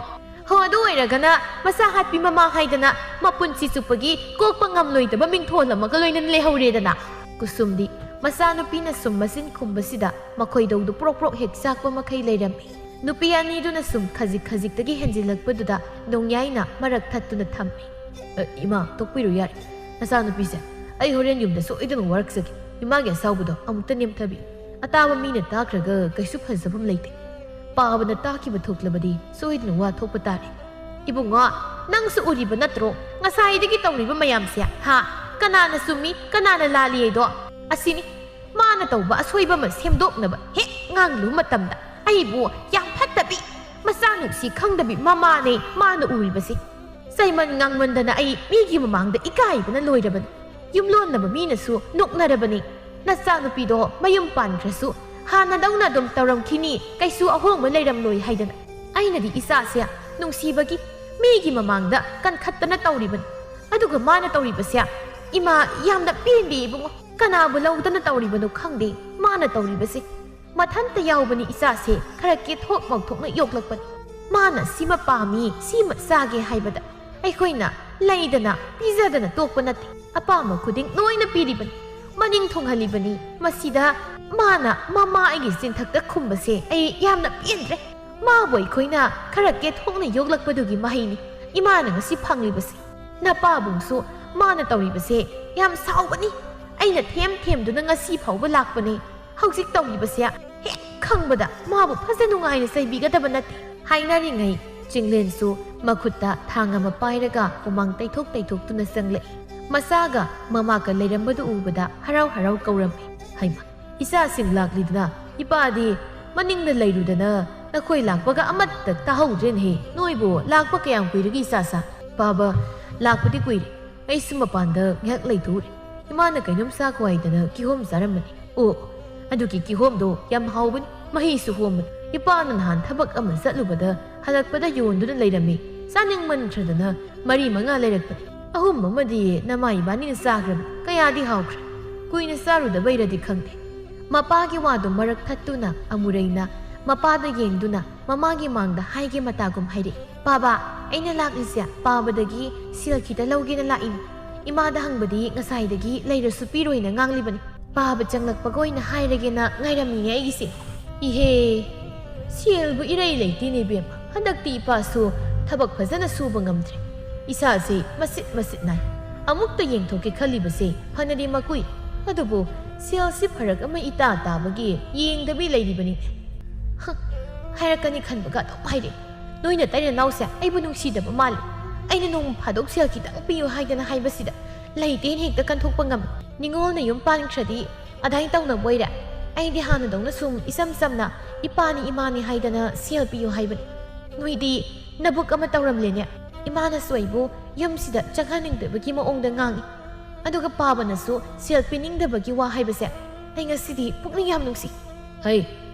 ꯍꯣ, ꯑꯗꯨ ꯑꯣꯏꯔꯒꯅ ꯃꯆꯥ ꯍꯥꯠꯄꯤ ꯃꯃꯥ ꯍꯥꯏꯗꯅ ꯃꯄꯨꯟꯁꯤ ꯆꯨꯞꯄꯒꯤ ꯀꯣꯛꯄ ꯉꯝꯂꯣꯏꯗꯕ ꯃꯤꯡꯊꯣꯜ ꯑꯃꯒ ꯂꯣꯏꯅꯅ ꯂꯩꯍꯧꯔꯦꯗꯅ꯫ ꯀꯨꯁꯨꯝꯗꯤ ꯃꯆꯥꯅꯨꯄꯤꯅ ꯁꯨꯝ ꯃꯆꯤꯟ ꯈꯨꯝꯕꯁꯤꯗ ꯃꯈꯣꯏꯗꯧꯗꯨ ꯄ꯭ꯔꯣꯛ ꯄ꯭ꯔꯣꯛ ꯍꯦꯛ ꯆꯥꯛꯄ ꯃꯈꯩ ꯂꯩꯔꯝꯃꯤ꯫ ꯅꯨꯄꯤ ꯑꯅꯤꯗꯨꯅ ꯁꯨꯝ ꯈꯖꯤꯛ ꯈꯖꯤꯛꯇꯒꯤ ꯍꯦꯟꯖꯤꯜꯂꯛꯄꯗꯨꯗ ꯅꯣꯡꯌꯥꯏꯅ ꯃꯔꯛ ꯊꯠꯇꯨꯅ ꯊꯝꯃꯤ꯫ "ꯑ, ꯏꯃꯥ, ꯇꯣꯛꯄꯤꯔꯣ ꯌꯥꯔꯦ꯫ ꯅꯆꯥꯅꯨꯄꯤꯁꯦ ꯑꯩ ꯍꯣꯔꯦꯟ ꯌꯨꯝꯗ ꯁꯣꯏꯗꯅ ꯋꯥꯔꯛꯆꯒꯦ꯫ ꯏꯃꯥꯒꯤ ꯑꯁꯥꯎꯕꯗꯣ ꯑꯃꯨꯛꯇ ꯅꯦꯝꯊꯕꯤꯌꯨ꯫ ꯑꯇꯥꯕ ꯃꯤꯅ ꯇꯥꯈ꯭ꯔꯒ ꯀꯩꯁꯨ ꯐꯖꯐꯝ ꯂꯩꯇꯦ꯫ ꯄꯥꯕꯅ ꯇꯥꯈꯤꯕ ꯊꯣꯛꯂꯕꯗꯤ ꯁꯣꯏꯗꯅ ꯋꯥ ꯊꯣꯛꯄ ꯇꯥꯔꯦ꯫" "ꯏꯕꯨꯡꯉꯣ, ꯅꯪꯁꯨ ꯎꯔꯤꯕ ꯅꯠꯇ꯭ꯔꯣ ꯉꯁꯥꯏꯗꯒꯤ ꯇꯧꯔꯤꯕ ꯃꯌꯥꯝꯁꯦ? ꯍꯥ? ꯀꯅꯥꯅ ꯆꯨꯝꯃꯤ, ꯀꯅꯥꯅ ꯂꯥꯜꯂꯤ ꯍꯥꯏꯗꯣ? ꯑꯁꯤꯅꯤ, ꯃꯥ ꯃꯥꯅ ꯇꯧꯕ ꯑꯁꯣꯏꯕ ꯑꯃ ꯁꯦꯝꯗꯣꯛꯅꯕ ꯍꯦꯛ ꯉꯥꯡꯂꯨꯕ ꯃꯇꯝꯗ ꯑꯩꯕꯨ ꯌꯥꯝ ꯐꯠꯇꯕꯤ, ꯃꯆꯥ ꯅꯨꯡꯁꯤ ꯈꯪꯗꯕꯤ ꯃꯃꯥꯅꯦ ꯃꯥꯅ ꯎꯔꯤꯕꯁꯦ꯫ ꯆꯩꯃꯟ ꯉꯥꯡꯃꯟꯗꯅ ꯑꯩ ꯃꯤꯒꯤ ꯃꯃꯥꯡꯗ ꯏꯀꯥꯏꯕꯅ ꯂꯣꯏꯔꯕꯅꯤ꯫ ꯌꯨꯝꯂꯣꯟꯅꯕ ꯃꯤꯅꯁꯨ ꯅꯣꯛꯅꯔꯕꯅꯤ꯫ "ꯅꯆꯥꯅꯨꯄꯤꯗꯣ ꯃꯌꯨꯝ ꯄꯥꯟꯈ꯭ꯔꯁꯨ ꯍꯥꯟꯅꯗꯧꯅ ꯑꯗꯨꯝ ꯇꯧꯔꯝꯈꯤꯅꯤ, ꯀꯩꯁꯨ ꯑꯍꯣꯡꯕ ꯂꯩꯔꯝꯂꯣꯏ" ꯍꯥꯏꯗꯅ꯫ ꯑꯩꯅꯗꯤ ꯏꯆꯥꯁꯦ ꯅꯨꯡꯁꯤꯕꯒꯤ ꯃꯤꯒꯤ ꯃꯃꯥꯡꯗ ꯀꯟꯈꯠꯇꯅ ꯇꯧꯔꯤꯕꯅꯤ꯫ ꯑꯗꯨꯒ ꯃꯥꯅ ꯇꯧꯔꯤꯕꯁꯦ, ꯏꯃꯥ, ꯌꯥꯝꯅ ꯄꯦꯟꯗꯦ ꯏꯕꯨꯡꯉꯣ꯫ ꯀꯅꯥꯕꯨ ꯂꯧꯗꯅ ꯇꯧꯔꯤꯕꯅꯣ ꯈꯪꯗꯦ ꯃꯥꯅ ꯇꯧꯔꯤꯕꯁꯦ꯫ ꯃꯊꯟꯇ ꯌꯥꯎꯕꯅꯤ ꯏꯆꯥꯁꯦ, ꯈꯔ ꯀꯦꯊꯣꯛ ꯃꯧꯊꯣꯛꯅ ꯌꯣꯛꯂꯛꯄꯅꯤ꯫ ꯃꯥꯅ ꯁꯤꯃ ꯄꯥꯝꯃꯤ, ꯁꯤꯃ ꯆꯥꯒꯦ ꯍꯥꯏꯕꯗ ꯑꯩꯈꯣꯏꯅ ꯂꯩꯗꯅ ꯄꯤꯖꯗꯅ ꯇꯣꯛꯄ ꯅꯠꯇꯦ꯫ ꯑꯄꯥꯝꯕ ꯈꯨꯗꯤꯡ ꯂꯣꯏꯅ ꯄꯤꯔꯤꯕꯅꯤ꯫ ꯃꯅꯤꯡ ꯊꯨꯡꯍꯜꯂꯤꯕꯅꯤ꯫ ꯃꯁꯤꯗ ꯃꯥꯅ ꯃꯃꯥ ꯑꯩꯒꯤ ꯆꯤꯟꯊꯛꯇ ꯈꯨꯝꯕꯁꯦ ꯑꯩ ꯌꯥꯝꯅ ꯄꯦꯟꯗ꯭ꯔꯦ꯫ ꯃꯥꯕꯨ ꯑꯩꯈꯣꯏꯅ ꯈꯔ ꯀꯦꯊꯣꯛꯅ ꯌꯣꯛꯂꯛꯄꯗꯨꯒꯤ ꯃꯍꯩꯅꯤ ꯏꯃꯥꯅ ꯉꯁꯤ ꯐꯪꯂꯤꯕꯁꯦ꯫ ꯅꯄꯥꯕꯨꯡꯁꯨ ꯃꯥꯅ ꯇꯧꯔꯤꯕꯁꯦ ꯌꯥꯝ ꯁꯥꯎꯕꯅꯤ꯫ ꯑꯩꯅ ꯊꯦꯝ ꯊꯦꯝꯗꯨꯅ ꯉꯁꯤ ꯐꯥꯎꯕ ꯂꯥꯛꯄꯅꯤ꯫ ꯍꯧꯖꯤꯛ ꯇꯧꯔꯤꯕꯁꯦ ꯍꯦꯛ ꯈꯪꯕꯗ ꯃꯥꯕꯨ ꯐꯖ ꯅꯨꯡꯉꯥꯏꯅ ꯆꯩꯕꯤꯒꯗꯕ ꯅꯠꯇꯦ꯫ ꯍꯥꯏꯅꯔꯤꯉꯩ ꯆꯤꯡꯂꯦꯟꯁꯨ ꯃꯈꯨꯠꯇ ꯊꯥꯡ ꯑꯃ ꯄꯥꯏꯔꯒ ꯍꯨꯃꯥꯡ ꯇꯩꯊꯣꯛ ꯇꯩꯊꯣꯛꯇꯨꯅ ꯆꯪꯂꯛꯏ꯫ ꯃꯆꯥꯒ ꯃꯃꯥꯒ ꯂꯩꯔꯝꯕꯗꯨ ꯎꯕꯗ ꯍꯔꯥꯎ ꯍꯔꯥꯎ ꯀꯧꯔꯝꯃꯤ꯫ ꯍꯩꯃꯥ, ꯏꯆꯥꯁꯤꯡ ꯂꯥꯛꯂꯤꯗꯨꯅ ꯏꯄꯥꯗꯤ ꯃꯅꯤꯡꯗ ꯂꯩꯔꯨꯗꯅ ꯅꯈꯣꯏ ꯂꯥꯛꯄꯒ ꯑꯃꯠꯇ ꯇꯥꯍꯧꯗ꯭ꯔꯦꯅꯦꯍꯦ꯫ ꯅꯣꯏꯕꯨ ꯂꯥꯛꯄ ꯀꯌꯥꯝ ꯀꯨꯏꯔꯒꯦ ꯏꯆꯥꯁꯥ? ꯄꯥꯕ, ꯂꯥꯛꯄꯗꯤ ꯀꯨꯏꯔꯦ꯫ ꯑꯩꯁꯨ ꯃꯄꯥꯟꯗ ꯉꯥꯏꯍꯥꯛ ꯂꯩꯊꯣꯛꯎꯔꯦ꯫ ꯏꯃꯥꯅ ꯀꯩꯅꯣꯝ ꯆꯥꯈꯣ ꯍꯥꯏꯗꯅ ꯀꯤꯍꯣꯝ ꯆꯥꯔꯝꯕꯅꯤ꯫ ꯑꯣ, ꯑꯗꯨꯒꯤ ꯀꯤꯍꯣꯝꯗꯣ ꯌꯥꯝ ꯍꯥꯎꯕꯅꯤ, ꯃꯍꯤꯁꯨ ꯍꯣꯝꯕꯅꯤ꯫ ꯏꯄꯥꯅ ꯅꯍꯥꯟ ꯊꯕꯛ ꯑꯃ ꯆꯠꯂꯨꯕꯗ ꯍꯜꯂꯛꯄꯗ ꯌꯣꯟꯗꯨꯅ ꯂꯩꯔꯝꯃꯤ꯫ ꯆꯥꯅꯤꯡꯃꯟꯈ꯭ꯔꯗꯅ ꯃꯔꯤ ꯃꯉꯥ ꯂꯩꯔꯛꯄꯅꯤ꯫ ꯑꯍꯨꯝ ꯑꯃꯗꯤ ꯅꯃꯥ ꯏꯕꯥꯅꯤꯅ ꯆꯥꯈ꯭ꯔꯕꯅꯤ꯫ ꯀꯌꯥꯗꯤ ꯍꯥꯎꯈ꯭ꯔꯦ꯫ ꯀꯨꯏꯅ ꯆꯥꯔꯨꯗꯕꯩꯔꯗꯤ ꯈꯪꯗꯦ꯫ ꯃꯄꯥꯒꯤ ꯋꯥꯗꯨ ꯃꯔꯛ ꯊꯠꯇꯨꯅ ꯑꯃꯨꯔꯩꯅ ꯃꯄꯥꯗ ꯌꯦꯡꯗꯨꯅ ꯃꯃꯥꯒꯤ ꯃꯥꯡꯗ ꯍꯥꯏꯒꯦ ꯃꯇꯥꯒꯨꯝ ꯍꯥꯏꯔꯛꯏ꯫ "ꯄꯥꯕ, ꯑꯩꯅ ꯂꯥꯛꯂꯤꯁꯦ ꯄꯥꯕꯗꯒꯤ ꯁꯦꯜ ꯈꯤꯇ ꯂꯧꯒꯦꯅ ꯂꯥꯛꯏꯅꯤ꯫ ꯏꯃꯥꯗ ꯍꯪꯕꯗꯤ ꯉꯁꯥꯏꯗꯒꯤ ꯂꯩꯔꯁꯨ ꯄꯤꯔꯣꯏꯅ ꯉꯥꯡꯂꯤꯕꯅꯤ꯫ ꯄꯥꯕ ꯆꯪꯂꯛꯄꯒ ꯑꯣꯏꯅ ꯍꯥꯏꯔꯒꯦꯅ ꯉꯥꯏꯔꯝꯃꯤꯅꯦ ꯑꯩꯒꯤꯁꯦ꯫" ꯏꯍꯦ, ꯁꯦꯜꯕꯨ ꯏꯔꯩ ꯂꯩꯇꯦꯅꯦ ꯏꯕꯦꯝꯃ꯫ ꯍꯟꯗꯛꯇꯤ ꯏꯄꯥꯁꯨ ꯊꯕꯛ ꯐꯖꯅ ꯁꯨꯕ ꯉꯝꯗ꯭ꯔꯦ꯫ ꯏꯁꯥꯁꯦ ꯃꯁꯤꯠ ꯃꯁꯤꯠ ꯅꯥꯏ꯫ ꯑꯃꯨꯛꯇ ꯌꯦꯡꯊꯣꯛꯀꯦ ꯈꯜꯂꯤꯕꯁꯦ ꯐꯅꯗꯤ ꯃꯀꯨꯏ꯫ ꯑꯗꯨꯕꯨ ꯁꯦꯜꯁꯤ ꯐꯔꯛ ꯑꯃ ꯏꯇꯥ ꯇꯥꯕꯒꯤ ꯌꯦꯡꯗꯕꯤ ꯂꯩꯔꯤꯕꯅꯤꯅꯦ꯫ ꯍ, ꯍꯥꯏꯔꯛꯀꯅꯤ ꯈꯟꯕꯒ ꯑꯗꯨꯝ ꯍꯥꯏꯔꯛꯏ꯫ ꯅꯣꯏ ꯅꯇꯩ ꯅꯅꯥꯎꯁꯦ ꯑꯩꯕꯨ ꯅꯨꯡꯁꯤꯗꯕ ꯃꯥꯜꯂꯤ꯫ ꯑꯩꯅ ꯅꯣꯡꯃ ꯐꯥꯗꯣꯛ ꯁꯦꯜ ꯈꯤꯇꯪ ꯄꯤꯌꯨ ꯍꯥꯏꯗꯅ ꯍꯥꯏꯕꯁꯤꯗ ꯂꯩꯇꯦꯅ ꯍꯦꯛꯇ ꯀꯟꯊꯣꯛꯄ ꯉꯝꯃꯤ꯫ ꯅꯤꯉꯣꯜꯅ ꯌꯨꯝ ꯄꯥꯟꯈ꯭ꯔꯗꯤ ꯑꯗꯥꯏ ꯇꯧꯅꯕ ꯑꯣꯏꯔꯦ꯫ ꯑꯩꯗꯤ ꯍꯥꯟꯅꯗꯧꯅ ꯁꯨꯝ ꯏꯆꯝ ꯆꯝꯅ ꯏꯄꯥꯅꯤ ꯏꯃꯥꯅꯤ ꯍꯥꯏꯗꯅ ꯁꯦꯜ ꯄꯤꯌꯨ ꯍꯥꯏꯕꯅꯤ꯫ ꯅꯣꯏꯗꯤ ꯅꯕꯨꯛ ꯑꯃ ꯇꯧꯔꯝꯂꯦꯅꯦ꯫ ꯏꯃꯥꯅꯁꯨ ꯑꯩꯕꯨ ꯌꯨꯝꯁꯤꯗ ꯆꯪꯍꯟꯅꯤꯡꯗꯕꯒꯤ ꯃꯑꯣꯡꯗ ꯉꯥꯡꯉꯤ꯫ ꯑꯗꯨꯒ ꯄꯥꯕꯅꯁꯨ ꯁꯦꯜ ꯄꯤꯅꯤꯡꯗꯕꯒꯤ ꯋꯥ ꯍꯥꯏꯕꯁꯦ ꯑꯩ ꯉꯁꯤꯗꯤ ꯄꯨꯛꯅꯤꯡ ꯌꯥꯝ ꯅꯨꯡꯁꯤ꯫ ꯍꯩ,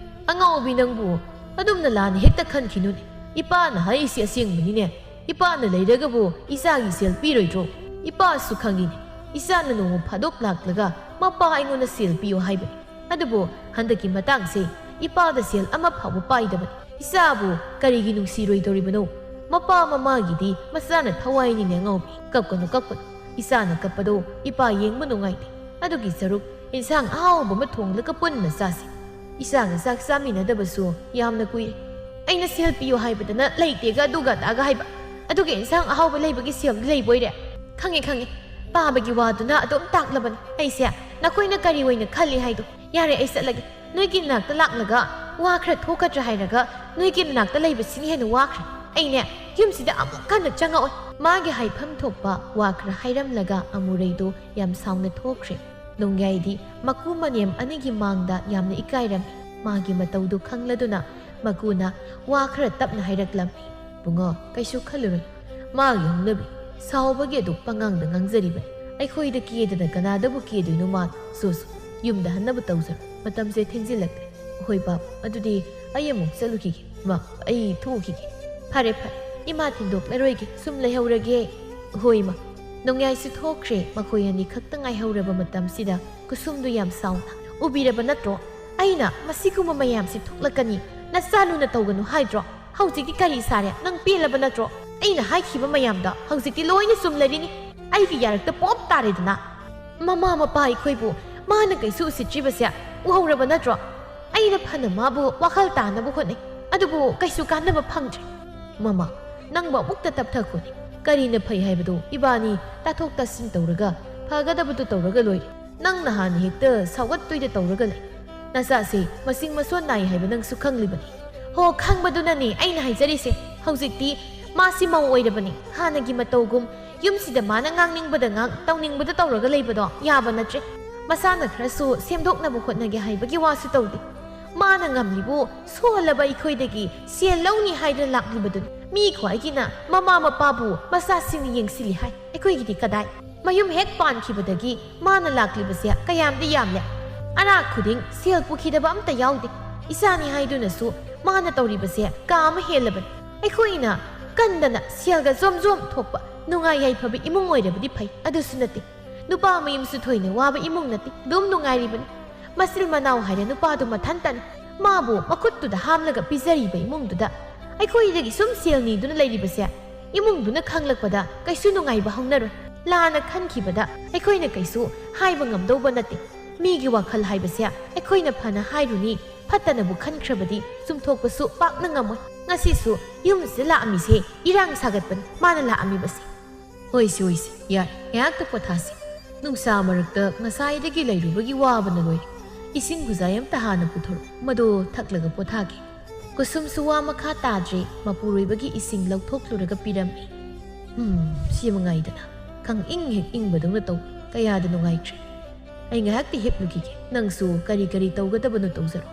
ꯑꯉꯥꯎꯕꯤ ꯅꯪꯕꯨ ꯑꯗꯨꯝꯅ ꯂꯥꯟꯅ ꯍꯦꯛꯇ ꯈꯟꯈꯤꯅꯨꯅꯦ꯫ ꯏꯄꯥꯅ ꯍꯥꯏꯔꯤꯁꯤ ꯑꯁꯦꯡꯕꯅꯤꯅꯦ꯫ ꯏꯄꯥꯅ ꯂꯩꯔꯒꯕꯨ ꯏꯆꯥꯒꯤ ꯁꯦꯜ ꯄꯤꯔꯣꯏꯗ꯭ꯔꯣ? ꯏꯄꯥꯁꯨ ꯈꯪꯉꯤꯅꯦ꯫ ꯏꯆꯥꯅ ꯅꯣꯡꯃ ꯐꯥꯗꯣꯛ ꯂꯥꯛꯂꯒ ꯃꯄꯥ ꯑꯩꯉꯣꯟꯗ ꯁꯦꯜ ꯄꯤꯌꯨ ꯍꯥꯏꯕꯅꯤ꯫ ꯑꯗꯨꯕꯨ ꯍꯟꯗꯛꯀꯤ ꯃꯇꯥꯡꯁꯦ ꯏꯄꯥꯗ ꯁꯦꯜ ꯑꯃ ꯐꯥꯎꯕ ꯄꯥꯏꯗꯕꯅꯤ꯫ ꯏꯆꯥꯕꯨ ꯀꯔꯤꯒꯤ ꯅꯨꯡꯁꯤꯔꯣꯏꯗꯧꯔꯤꯕꯅꯣ? ꯃꯄꯥ ꯃꯃꯥꯒꯤꯗꯤ ꯃꯆꯥꯅ ꯊꯋꯥꯏꯅꯤꯅꯦ ꯑꯉꯥꯎꯕꯤ꯫ ꯀꯞꯀꯅꯨ, ꯀꯞꯀꯅꯨ꯫ ꯏꯆꯥꯅ ꯀꯞꯄꯗꯣ ꯏꯄꯥ ꯌꯦꯡꯕ ꯅꯨꯡꯉꯥꯏꯇꯦ꯫ ꯑꯗꯨꯒꯤ ꯁꯔꯨꯛ ꯏꯟꯁꯥꯡ ꯑꯍꯥꯎꯕ ꯑꯃ ꯊꯣꯡꯂꯒ ꯄꯨꯟꯅ ꯆꯥꯁꯤ꯫ ꯏꯆꯥꯒ ꯆꯥꯛ ꯆꯥꯃꯤꯟꯅꯗꯕꯁꯨ ꯌꯥꯝꯅ ꯀꯨꯏꯔꯦ꯫ ꯑꯩꯅ ꯁꯦꯜ ꯄꯤꯌꯨ ꯍꯥꯏꯕꯗꯅ ꯂꯩꯇꯦꯒ ꯑꯗꯨꯒ ꯑꯗꯥꯒ ꯍꯥꯏꯕ꯫ ꯑꯗꯨꯒ ꯏꯟꯁꯥꯡ ꯑꯍꯥꯎꯕ ꯂꯩꯕꯒꯤ ꯁꯦꯜꯗꯤ ꯂꯩꯕꯣꯏꯔꯦ꯫ ꯈꯪꯉꯦ, ꯈꯪꯉꯦ꯫ ꯄꯥꯕꯒꯤ ꯋꯥꯗꯨꯅ ꯑꯗꯨꯝ ꯇꯥꯛꯂꯕꯅꯤ ꯑꯩꯁꯦ꯫ ꯅꯈꯣꯏꯅ ꯀꯔꯤ ꯑꯣꯏꯅ ꯈꯜꯂꯤ ꯍꯥꯏꯗꯣ꯫ ꯌꯥꯔꯦ, ꯑꯩ ꯆꯠꯂꯒꯦ꯫ ꯅꯣꯏꯒꯤ ꯅꯥꯛꯇ ꯂꯥꯛꯂꯒ ꯋꯥ ꯈꯔ ꯊꯣꯛꯀꯗ꯭ꯔꯥ ꯍꯥꯏꯔꯒ ꯅꯣꯏꯒꯤ ꯃꯅꯥꯛꯇ ꯂꯩꯕꯁꯤꯅ ꯍꯦꯟꯅ ꯋꯥꯈ꯭ꯔꯦ꯫ ꯑꯩꯅꯦ ꯌꯨꯝꯁꯤꯗ ꯑꯃꯨꯛ ꯍꯟꯅ ꯆꯪꯉꯛꯑꯣꯏ꯫ ꯃꯥꯒꯤ ꯍꯥꯏꯐꯝ ꯊꯣꯛꯄ ꯋꯥ ꯈꯔ ꯍꯥꯏꯔꯝꯂꯒ ꯑꯃꯨꯔꯩꯗꯣ ꯌꯥꯝ ꯁꯥꯎꯅ ꯊꯣꯛꯈ꯭ꯔꯦ꯫ ꯅꯣꯡꯌꯥꯏꯗꯤ ꯃꯀꯨ ꯃꯅꯦꯝ ꯑꯅꯤꯒꯤ ꯃꯥꯡꯗ ꯌꯥꯝꯅ ꯏꯀꯥꯏꯔꯝꯃꯤ꯫ ꯃꯥꯒꯤ ꯃꯇꯧꯗꯨ ꯈꯪꯂꯗꯨꯅ ꯃꯀꯨꯅ ꯋꯥ ꯈꯔ ꯇꯞꯅ ꯍꯥꯏꯔꯛꯂꯝꯃꯤ꯫ "ꯕꯨꯡꯉꯣ, ꯀꯩꯁꯨ ꯈꯜꯂꯨꯔꯅꯨ꯫ ꯃꯥꯒꯤ ꯍꯧꯅꯕꯤ ꯁꯥꯎꯕꯒꯤ ꯑꯗꯨ ꯄꯉꯥꯡꯗ ꯉꯥꯡꯖꯔꯤꯕꯅꯤ꯫ ꯑꯩꯈꯣꯏꯗ ꯀꯦꯗꯅ ꯀꯅꯥꯗꯕꯨ ꯀꯦꯗꯣꯏꯅꯣ ꯃꯥꯅ? ꯁꯣ, ꯁꯣ, ꯌꯨꯝꯗ ꯍꯟꯅꯕ ꯇꯧꯖꯔꯣ꯫ ꯃꯇꯝꯁꯦ ꯊꯦꯡꯖꯤꯜꯂꯛꯂꯦ꯫ ꯍꯣꯏ ꯕꯥꯕꯨ, ꯑꯗꯨꯗꯤ ꯑꯩ ꯑꯃꯨꯛ ꯆꯠꯂꯨꯈꯤꯒꯦ꯫ ꯃꯥ, ꯑꯩ ꯊꯣꯛꯎꯈꯤꯒꯦ꯫ ꯐꯔꯦ, ꯐꯔꯦ, ꯏꯃꯥ ꯊꯤꯟꯗꯣꯛꯂꯔꯣꯏꯒꯦ, ꯁꯨꯝ ꯂꯩꯍꯧꯔꯒꯦ꯫ ꯍꯣꯏ ꯏꯃꯥ꯫ ꯅꯣꯡꯌꯥꯏꯁꯨ ꯊꯣꯛꯈ꯭ꯔꯦ꯫ ꯃꯈꯣꯏ ꯑꯅꯤ ꯈꯛꯇ ꯉꯥꯏꯍꯧꯔꯕ ꯃꯇꯝꯁꯤꯗ ꯀꯨꯁꯨꯝꯗꯨ ꯌꯥꯝ ꯁꯥꯎꯅ, "ꯎꯕꯤꯔꯕ ꯅꯠꯇ꯭ꯔꯣ? ꯑꯩꯅ ꯃꯁꯤꯒꯨꯝꯕ ꯃꯌꯥꯝꯁꯤ ꯊꯣꯛꯂꯛꯀꯅꯤ, ꯅꯆꯥ ꯂꯨꯅ ꯇꯧꯒꯅꯨ ꯍꯥꯏꯗ꯭ꯔꯣ? ꯍꯧꯖꯤꯛꯇꯤ ꯀꯔꯤ ꯁꯥꯔꯦ? ꯅꯪ ꯄꯦꯜꯂꯕ ꯅꯠꯇ꯭ꯔꯣ? ꯑꯩꯅ ꯍꯥꯏꯈꯤꯕ ꯃꯌꯥꯝꯗꯣ ꯍꯧꯖꯤꯛꯇꯤ ꯂꯣꯏꯅ ꯆꯨꯝꯂꯔꯤꯅꯤ꯫ ꯑꯩꯒꯤ ꯌꯥꯔꯛꯇ ꯄꯣꯞ ꯇꯥꯔꯦꯗꯅ꯫ ꯃꯃꯥ ꯃꯄꯥ ꯑꯩꯈꯣꯏꯕꯨ ꯃꯥꯅ ꯀꯩꯁꯨ ꯎꯁꯤꯠꯇ꯭ꯔꯤꯕꯁꯦ ꯎꯍꯧꯔꯕ ꯅꯠꯇ꯭ꯔꯣ? ꯑꯩꯅ ꯐꯅ ꯃꯥꯕꯨ ꯋꯥꯈꯜ ꯇꯥꯅꯕ ꯍꯣꯠꯅꯩ, ꯑꯗꯨꯕꯨ ꯀꯩꯁꯨ ꯀꯥꯟꯅꯕ ꯐꯪꯗ꯭ꯔꯦ꯫" "ꯃꯃꯥ, ꯅꯪꯕꯨ ꯑꯃꯨꯛꯇ ꯇꯞꯊꯈꯣꯅꯦ꯫ ꯀꯔꯤꯅ ꯐꯩ ꯍꯥꯏꯕꯗꯨ ꯏꯕꯥꯅꯤ ꯇꯥꯊꯣꯛ ꯇꯥꯁꯤꯟ ꯇꯧꯔꯒ ꯐꯒꯗꯕꯗꯨ ꯇꯧꯔꯒ ꯂꯣꯏꯔꯦ꯫ ꯅꯪꯅ ꯍꯥꯟꯅ ꯍꯦꯛꯇ ꯁꯥꯎꯒꯠꯇꯣꯏꯗ ꯇꯧꯔꯒ ꯂꯩ꯫ ꯅꯆꯥꯁꯦ ꯃꯁꯤꯡ ꯃꯁꯣꯟ ꯅꯥꯏ ꯍꯥꯏꯕ ꯅꯪꯁꯨ ꯈꯪꯂꯤꯕꯅꯤ꯫" "ꯍꯣ, ꯈꯪꯕꯗꯨꯅꯅꯦ ꯑꯩꯅ ꯍꯥꯏꯖꯔꯤꯁꯦ꯫ ꯍꯧꯖꯤꯛꯇꯤ ꯃꯥꯁꯤ ꯃꯧ ꯑꯣꯏꯔꯕꯅꯤ꯫ ꯍꯥꯟꯅꯒꯤ ꯃꯇꯧꯒꯨꯝ ꯌꯨꯝꯁꯤꯗ ꯃꯥꯅ ꯉꯥꯡꯅꯤꯡꯕꯗ ꯉꯥꯡ, ꯇꯧꯅꯤꯡꯕꯗ ꯇꯧꯔꯒ ꯂꯩꯕꯗꯣ ꯌꯥꯕ ꯅꯠꯇ꯭ꯔꯦ꯫ ꯃꯁꯥꯅ ꯈꯔꯁꯨ ꯁꯦꯝꯗꯣꯛꯅꯕ ꯍꯣꯠꯅꯒꯦ ꯍꯥꯏꯕꯒꯤ ꯋꯥꯁꯨ ꯇꯧꯗꯦ꯫ ꯃꯥꯅ ꯉꯝꯂꯤꯕꯨ ꯁꯣꯜꯂꯕ ꯑꯩꯈꯣꯏꯗꯒꯤ ꯁꯦꯜ ꯂꯧꯅꯤ ꯍꯥꯏꯗꯨꯅ ꯂꯥꯛꯂꯤꯕꯗꯨꯅꯤ꯫ ꯃꯤ ꯈ꯭ꯋꯥꯏꯒꯤꯅ ꯃꯃꯥ ꯃꯄꯥꯕꯨ ꯃꯆꯥꯁꯤꯡꯅ ꯌꯦꯡꯁꯤꯜꯂꯤ ꯍꯥꯏ꯫ ꯑꯩꯈꯣꯏꯒꯤꯗꯤ ꯀꯗꯥꯏ? ꯃꯌꯨꯝ ꯍꯦꯛ ꯄꯥꯟꯈꯤꯕꯗꯒꯤ ꯃꯥꯅ ꯂꯥꯛꯂꯤꯕꯁꯦ ꯀꯌꯥꯝꯗꯤ ꯌꯥꯝꯂꯦ꯫ ꯑꯅꯥ ꯈꯨꯗꯤꯡ ꯁꯦꯜ ꯄꯨꯈꯤꯗꯕ ꯑꯝꯇ ꯌꯥꯎꯗꯦ꯫ ꯏꯆꯥꯅꯤ ꯍꯥꯏꯗꯨꯅꯁꯨ ꯃꯥꯅ ꯇꯧꯔꯤꯕꯁꯦ ꯀꯥ ꯑꯃ ꯍꯦꯜꯂꯕꯅꯤ꯫ ꯑꯩꯈꯣꯏꯅ ꯀꯟꯗꯅ ꯁꯦꯜꯒ ꯖꯣꯝ ꯖꯣꯝ ꯊꯣꯛꯄ ꯅꯨꯡꯉꯥꯏ ꯌꯥꯏꯐꯕ ꯏꯃꯨꯡ ꯑꯣꯏꯔꯕꯗꯤ ꯐꯩ, ꯑꯗꯨꯁꯨ ꯅꯠꯇꯦ꯫ ꯅꯨꯄꯥ ꯃꯌꯨꯝꯁꯨ ꯊꯣꯏꯅ ꯋꯥꯕ ꯏꯃꯨꯡ ꯅꯠꯇꯦ, ꯑꯗꯨꯝ ꯅꯨꯡꯉꯥꯏꯔꯤꯕꯅꯤ꯫ ꯃꯆꯤꯜ ꯃꯅꯥꯎ ꯍꯥꯏꯔꯦ ꯅꯨꯄꯥꯗꯨ ꯃꯊꯟꯇꯅꯤ꯫ ꯃꯥꯕꯨ ꯃꯈꯨꯠꯇꯨꯗ ꯍꯥꯝꯂꯒ ꯄꯤꯖꯔꯤꯕ ꯏꯃꯨꯡꯗꯨꯗ ꯑꯩꯈꯣꯏꯗꯒꯤ ꯁꯨꯝ ꯁꯦꯜ ꯅꯤꯗꯨꯅ ꯂꯩꯔꯤꯕꯁꯦ ꯏꯃꯨꯡꯗꯨꯅ ꯈꯪꯂꯛꯄꯗ ꯀꯩꯁꯨ ꯅꯨꯡꯉꯥꯏꯕ ꯍꯧꯅꯔꯣꯏ꯫ ꯂꯥꯟꯅ ꯈꯟꯈꯤꯕꯗ ꯑꯩꯈꯣꯏꯅ ꯀꯩꯁꯨ ꯍꯥꯏꯕ ꯉꯝꯗꯧꯕ ꯅꯠꯇꯦ꯫ ꯃꯤꯒꯤ ꯋꯥꯈꯜ ꯍꯥꯏꯕꯁꯦ ꯑꯩꯈꯣꯏꯅ ꯐꯅ ꯍꯥꯏꯔꯨꯅꯤ, ꯐꯠꯇꯅꯕꯨ ꯈꯟꯈ꯭ꯔꯕꯗꯤ ꯆꯨꯝꯊꯣꯛꯄꯁꯨ ꯄꯥꯛꯅ ꯉꯝꯃꯣꯏ꯫ ꯉꯁꯤꯁꯨ ꯌꯨꯝꯁꯤꯗ ꯂꯥꯛꯑꯝꯃꯤꯁꯦ ꯏꯔꯥꯡ ꯁꯥꯒꯠꯄꯅꯤ ꯃꯥꯅ ꯂꯥꯛꯑꯝꯃꯤꯕꯁꯦ꯫ ꯍꯣꯏꯁꯦ, ꯍꯣꯏꯁꯦ, ꯌꯥꯔꯦ, ꯉꯥꯏꯍꯥꯛꯇ ꯄꯣꯊꯥꯁꯤ꯫ ꯅꯨꯡꯁꯥ ꯃꯔꯛꯇ ꯉꯁꯥꯏꯗꯒꯤ ꯂꯩꯔꯨꯕꯒꯤ ꯋꯥꯕꯅ ꯂꯣꯏꯔꯦ꯫ ꯏꯁꯤꯡ ꯈꯨꯖꯥꯏ ꯑꯝꯇ ꯍꯥꯟꯅ ꯄꯨꯊꯣꯔꯛꯎ, ꯃꯗꯨ ꯊꯛꯂꯒ ꯄꯣꯊꯥꯒꯦ꯫ ꯀꯨꯁꯨꯝꯁꯨ ꯋꯥ ꯃꯈꯥ ꯇꯥꯗ꯭ꯔꯦ, ꯃꯄꯨꯔꯣꯏꯕꯒꯤ ꯏꯁꯤꯡ ꯂꯧꯊꯣꯛꯂꯨꯔꯒ ꯄꯤꯔꯝꯃꯤ꯫ ꯎꯝ, ꯁꯤ ꯃꯉꯥꯏꯗꯅ꯫ ꯈꯪ ꯏꯪ ꯍꯦꯛ ꯏꯪꯕꯗꯧꯅ ꯇꯧ, ꯀꯌꯥꯗ ꯅꯨꯡꯉꯥꯏꯇ꯭ꯔꯦ꯫ ꯑꯩ ꯉꯥꯏꯍꯥꯛꯇꯤ ꯍꯤꯞꯂꯨꯈꯤꯒꯦ, ꯅꯪꯁꯨ ꯀꯔꯤ ꯀꯔꯤ ꯇꯧꯒꯗꯕꯅꯣ ꯇꯧꯖꯔꯣ꯫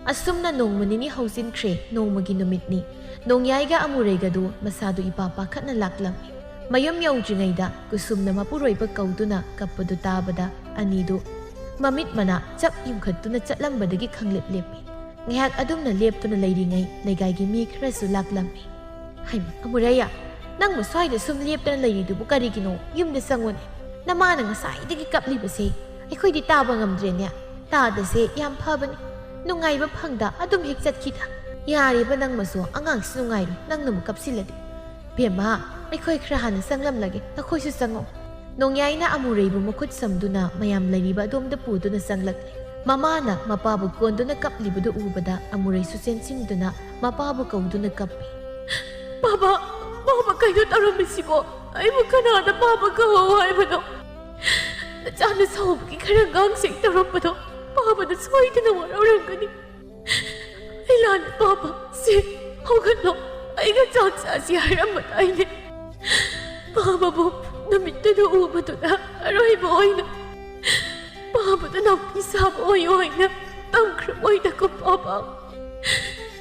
ꯑꯁꯨꯝꯅ ꯅꯣꯡꯃ ꯅꯤꯅꯤ ꯍꯧꯖꯤꯟꯈ꯭ꯔꯦ, ꯅꯣꯡꯃꯒꯤ ꯅꯨꯃꯤꯠꯅꯤ꯫ ꯅꯣꯡꯌꯥꯏꯒ ꯑꯃꯨꯔꯩꯒꯗꯨ ꯃꯁꯥꯗꯨ ꯏꯄꯥ ꯄꯥꯈꯠꯅ ꯂꯥꯛꯂꯝꯃꯤ꯫ ꯃꯌꯨꯝ ꯌꯧꯗ꯭ꯔꯤꯉꯩꯗ ꯀꯨꯁꯨꯝꯅ ꯃꯄꯨꯔꯣꯏꯕ ꯀꯧꯗꯨꯅ ꯀꯞꯄꯗꯨ ꯇꯥꯕꯗ ꯑꯅꯤꯗꯨ ꯃꯃꯤꯠ ꯃꯅꯥ ꯆꯞ ꯌꯨꯡꯈꯠꯇꯨꯅ ꯆꯠꯂꯝꯕꯗꯒꯤ ꯈꯪꯂꯦꯞ ꯂꯦꯞꯄꯤ꯫ ꯉꯥꯏꯍꯥꯛ ꯑꯗꯨꯝꯅ ꯂꯦꯞꯇꯨꯅ ꯂꯩꯔꯤꯉꯩ ꯂꯩꯀꯥꯏꯒꯤ ꯃꯤ ꯈꯔꯁꯨ ꯂꯥꯛꯂꯝꯃꯤ꯫ "ꯍꯩꯃ, ꯑꯃꯨꯔꯩꯌꯥ, ꯅꯪꯕꯨ ꯁ꯭ꯋꯥꯏꯗ ꯁꯨꯝ ꯂꯦꯞꯇꯅ ꯂꯩꯔꯤꯗꯨꯕꯨ ꯀꯔꯤꯒꯤꯅꯣ? ꯌꯨꯝꯗ ꯆꯪꯉꯨꯅꯦ꯫ ꯅꯃꯥꯅ ꯉꯁꯥꯏꯗꯒꯤ ꯀꯞꯂꯤꯕꯁꯦ ꯑꯩꯈꯣꯏꯗꯤ ꯇꯥꯕ ꯉꯝꯗ꯭ꯔꯦꯅꯦ꯫ ꯇꯥꯗꯁꯦ ꯌꯥꯝ ꯐꯕꯅꯤ꯫ ꯅꯨꯡꯉꯥꯏꯕ ꯐꯪꯗ ꯑꯗꯨꯝ ꯍꯦꯛ ꯆꯠꯈꯤꯗ꯫ ꯌꯥꯔꯦꯕ, ꯅꯪꯃꯁꯨ ꯑꯉꯥꯡꯁꯤ ꯅꯨꯡꯉꯥꯏꯔꯣꯏ, ꯅꯪꯅꯕꯨ ꯀꯞꯁꯤꯜꯂꯗꯤ꯫ ꯕꯦꯝꯃ, ꯑꯩꯈꯣꯏ ꯈꯔ ꯍꯥꯟꯅ ꯆꯪꯂꯝꯂꯒꯦ, ꯅꯈꯣꯏꯁꯨ ꯆꯪꯉꯣ꯫" ꯅꯣꯡꯌꯥꯏꯅ ꯑꯃꯨꯔꯩꯕꯨ ꯃꯈꯨꯠ ꯁꯝꯗꯨꯅ ꯃꯌꯥꯝ ꯂꯩꯔꯤꯕ ꯑꯗꯣꯝꯗ ꯄꯨꯗꯨꯅ ꯆꯪꯂꯛꯂꯤ꯫ ꯃꯃꯥꯅ ꯃꯄꯥꯕꯨ ꯀꯣꯟꯗꯨꯅ ꯀꯞꯂꯤꯕꯗꯨ ꯎꯕꯗ ꯑꯃꯨꯔꯩꯁꯨ ꯆꯦꯟꯁꯤꯟꯗꯨꯅ ꯃꯄꯥꯕꯨ ꯀꯧꯗꯨꯅ ꯀꯞꯄꯤ꯫ "ꯕꯥꯕꯥ, ꯕꯥꯕꯥ, ꯀꯩꯅꯣ ꯇꯧꯔꯝꯃꯤꯁꯤꯕꯣ? ꯑꯩꯕꯨ ꯀꯅꯥꯗ ꯕꯥꯕꯥ ꯀꯧꯍꯧ ꯍꯥꯏꯕꯅꯣ? ꯅꯆꯥꯅ ꯁꯥꯎꯕꯒꯤ ꯈꯔ ꯉꯥꯡꯁꯦ ꯇꯧꯔꯝꯕꯗꯣ ꯕꯥꯕꯥꯅ ꯁꯣꯏꯗꯅ ꯋꯥꯔꯧꯔꯝꯒꯅꯤ꯫ ꯑꯩ ꯂꯥꯟꯅ ꯕꯥꯕꯥ, ꯁꯦ, ꯍꯧꯒꯠꯂꯣ, ꯑꯩꯒ ꯆꯥꯛ ꯆꯥꯁꯤ ꯍꯥꯏꯔꯝꯕꯗꯥꯏꯅꯦ? ꯕꯥꯕꯥꯕꯨ ꯅꯨꯃꯤꯠꯇꯨꯗ ꯎꯕꯗꯨꯅ ꯑꯔꯣꯏꯕ ꯑꯣꯏꯅ ꯑꯣꯏꯅ ꯇꯝꯈ꯭ꯔꯕꯣꯏꯗꯀꯣ ꯄꯥꯕ꯫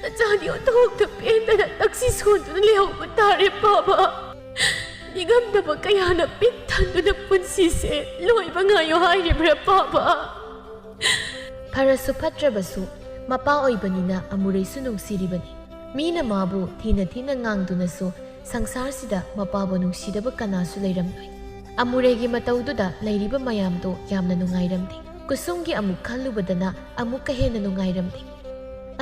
ꯅꯆꯥꯗꯤ ꯑꯣꯟꯊꯣꯛꯇ ꯄꯦꯟꯗꯅ ꯇꯛꯁꯤ ꯁꯣꯟꯗꯨꯅ ꯂꯩꯍꯧꯕ ꯇꯥꯔꯦ ꯄꯥꯕ꯫ ꯅꯤꯡꯉꯝꯗꯕ ꯀꯌꯥꯅ ꯄꯤꯛ ꯊꯟꯗꯨꯅ ꯄꯨꯟꯁꯤꯁꯦ ꯂꯣꯏꯕ ꯉꯥꯏꯌꯣ ꯍꯥꯏꯔꯤꯕ꯭ꯔꯥ ꯄꯥꯕ? ꯐꯔꯁꯨ ꯐꯠꯇ꯭ꯔꯕꯁꯨ ꯃꯄꯥ ꯑꯣꯏꯕꯅꯤꯅ ꯑꯃꯨꯔꯩꯁꯨ ꯅꯨꯡꯁꯤꯔꯤꯕꯅꯤ꯫ ꯃꯤꯅ ꯃꯥꯕꯨ ꯊꯤꯅ ꯊꯤꯅ ꯉꯥꯡꯗꯨꯅꯁꯨ ꯁꯪꯁꯥꯔꯁꯤꯗ ꯃꯄꯥꯕꯨ ꯅꯨꯡꯁꯤꯗꯕ ꯀꯅꯥꯁꯨ ꯂꯩꯔꯝꯂꯣꯏ꯫ ꯑꯃꯨꯔꯩꯒꯤ ꯃꯇꯧꯗꯨꯗ ꯂꯩꯔꯤꯕ ꯃꯌꯥꯝꯗꯣ ꯌꯥꯝꯅ ꯅꯨꯡꯉꯥꯏꯔꯝꯗꯦ꯫ ꯀꯨꯁꯨꯝꯒꯤ ꯑꯃꯨꯛ ꯈꯜꯂꯨꯕꯗꯅ ꯑꯃꯨꯛꯀ ꯍꯦꯟꯅ ꯅꯨꯡꯉꯥꯏꯔꯝꯗꯦ꯫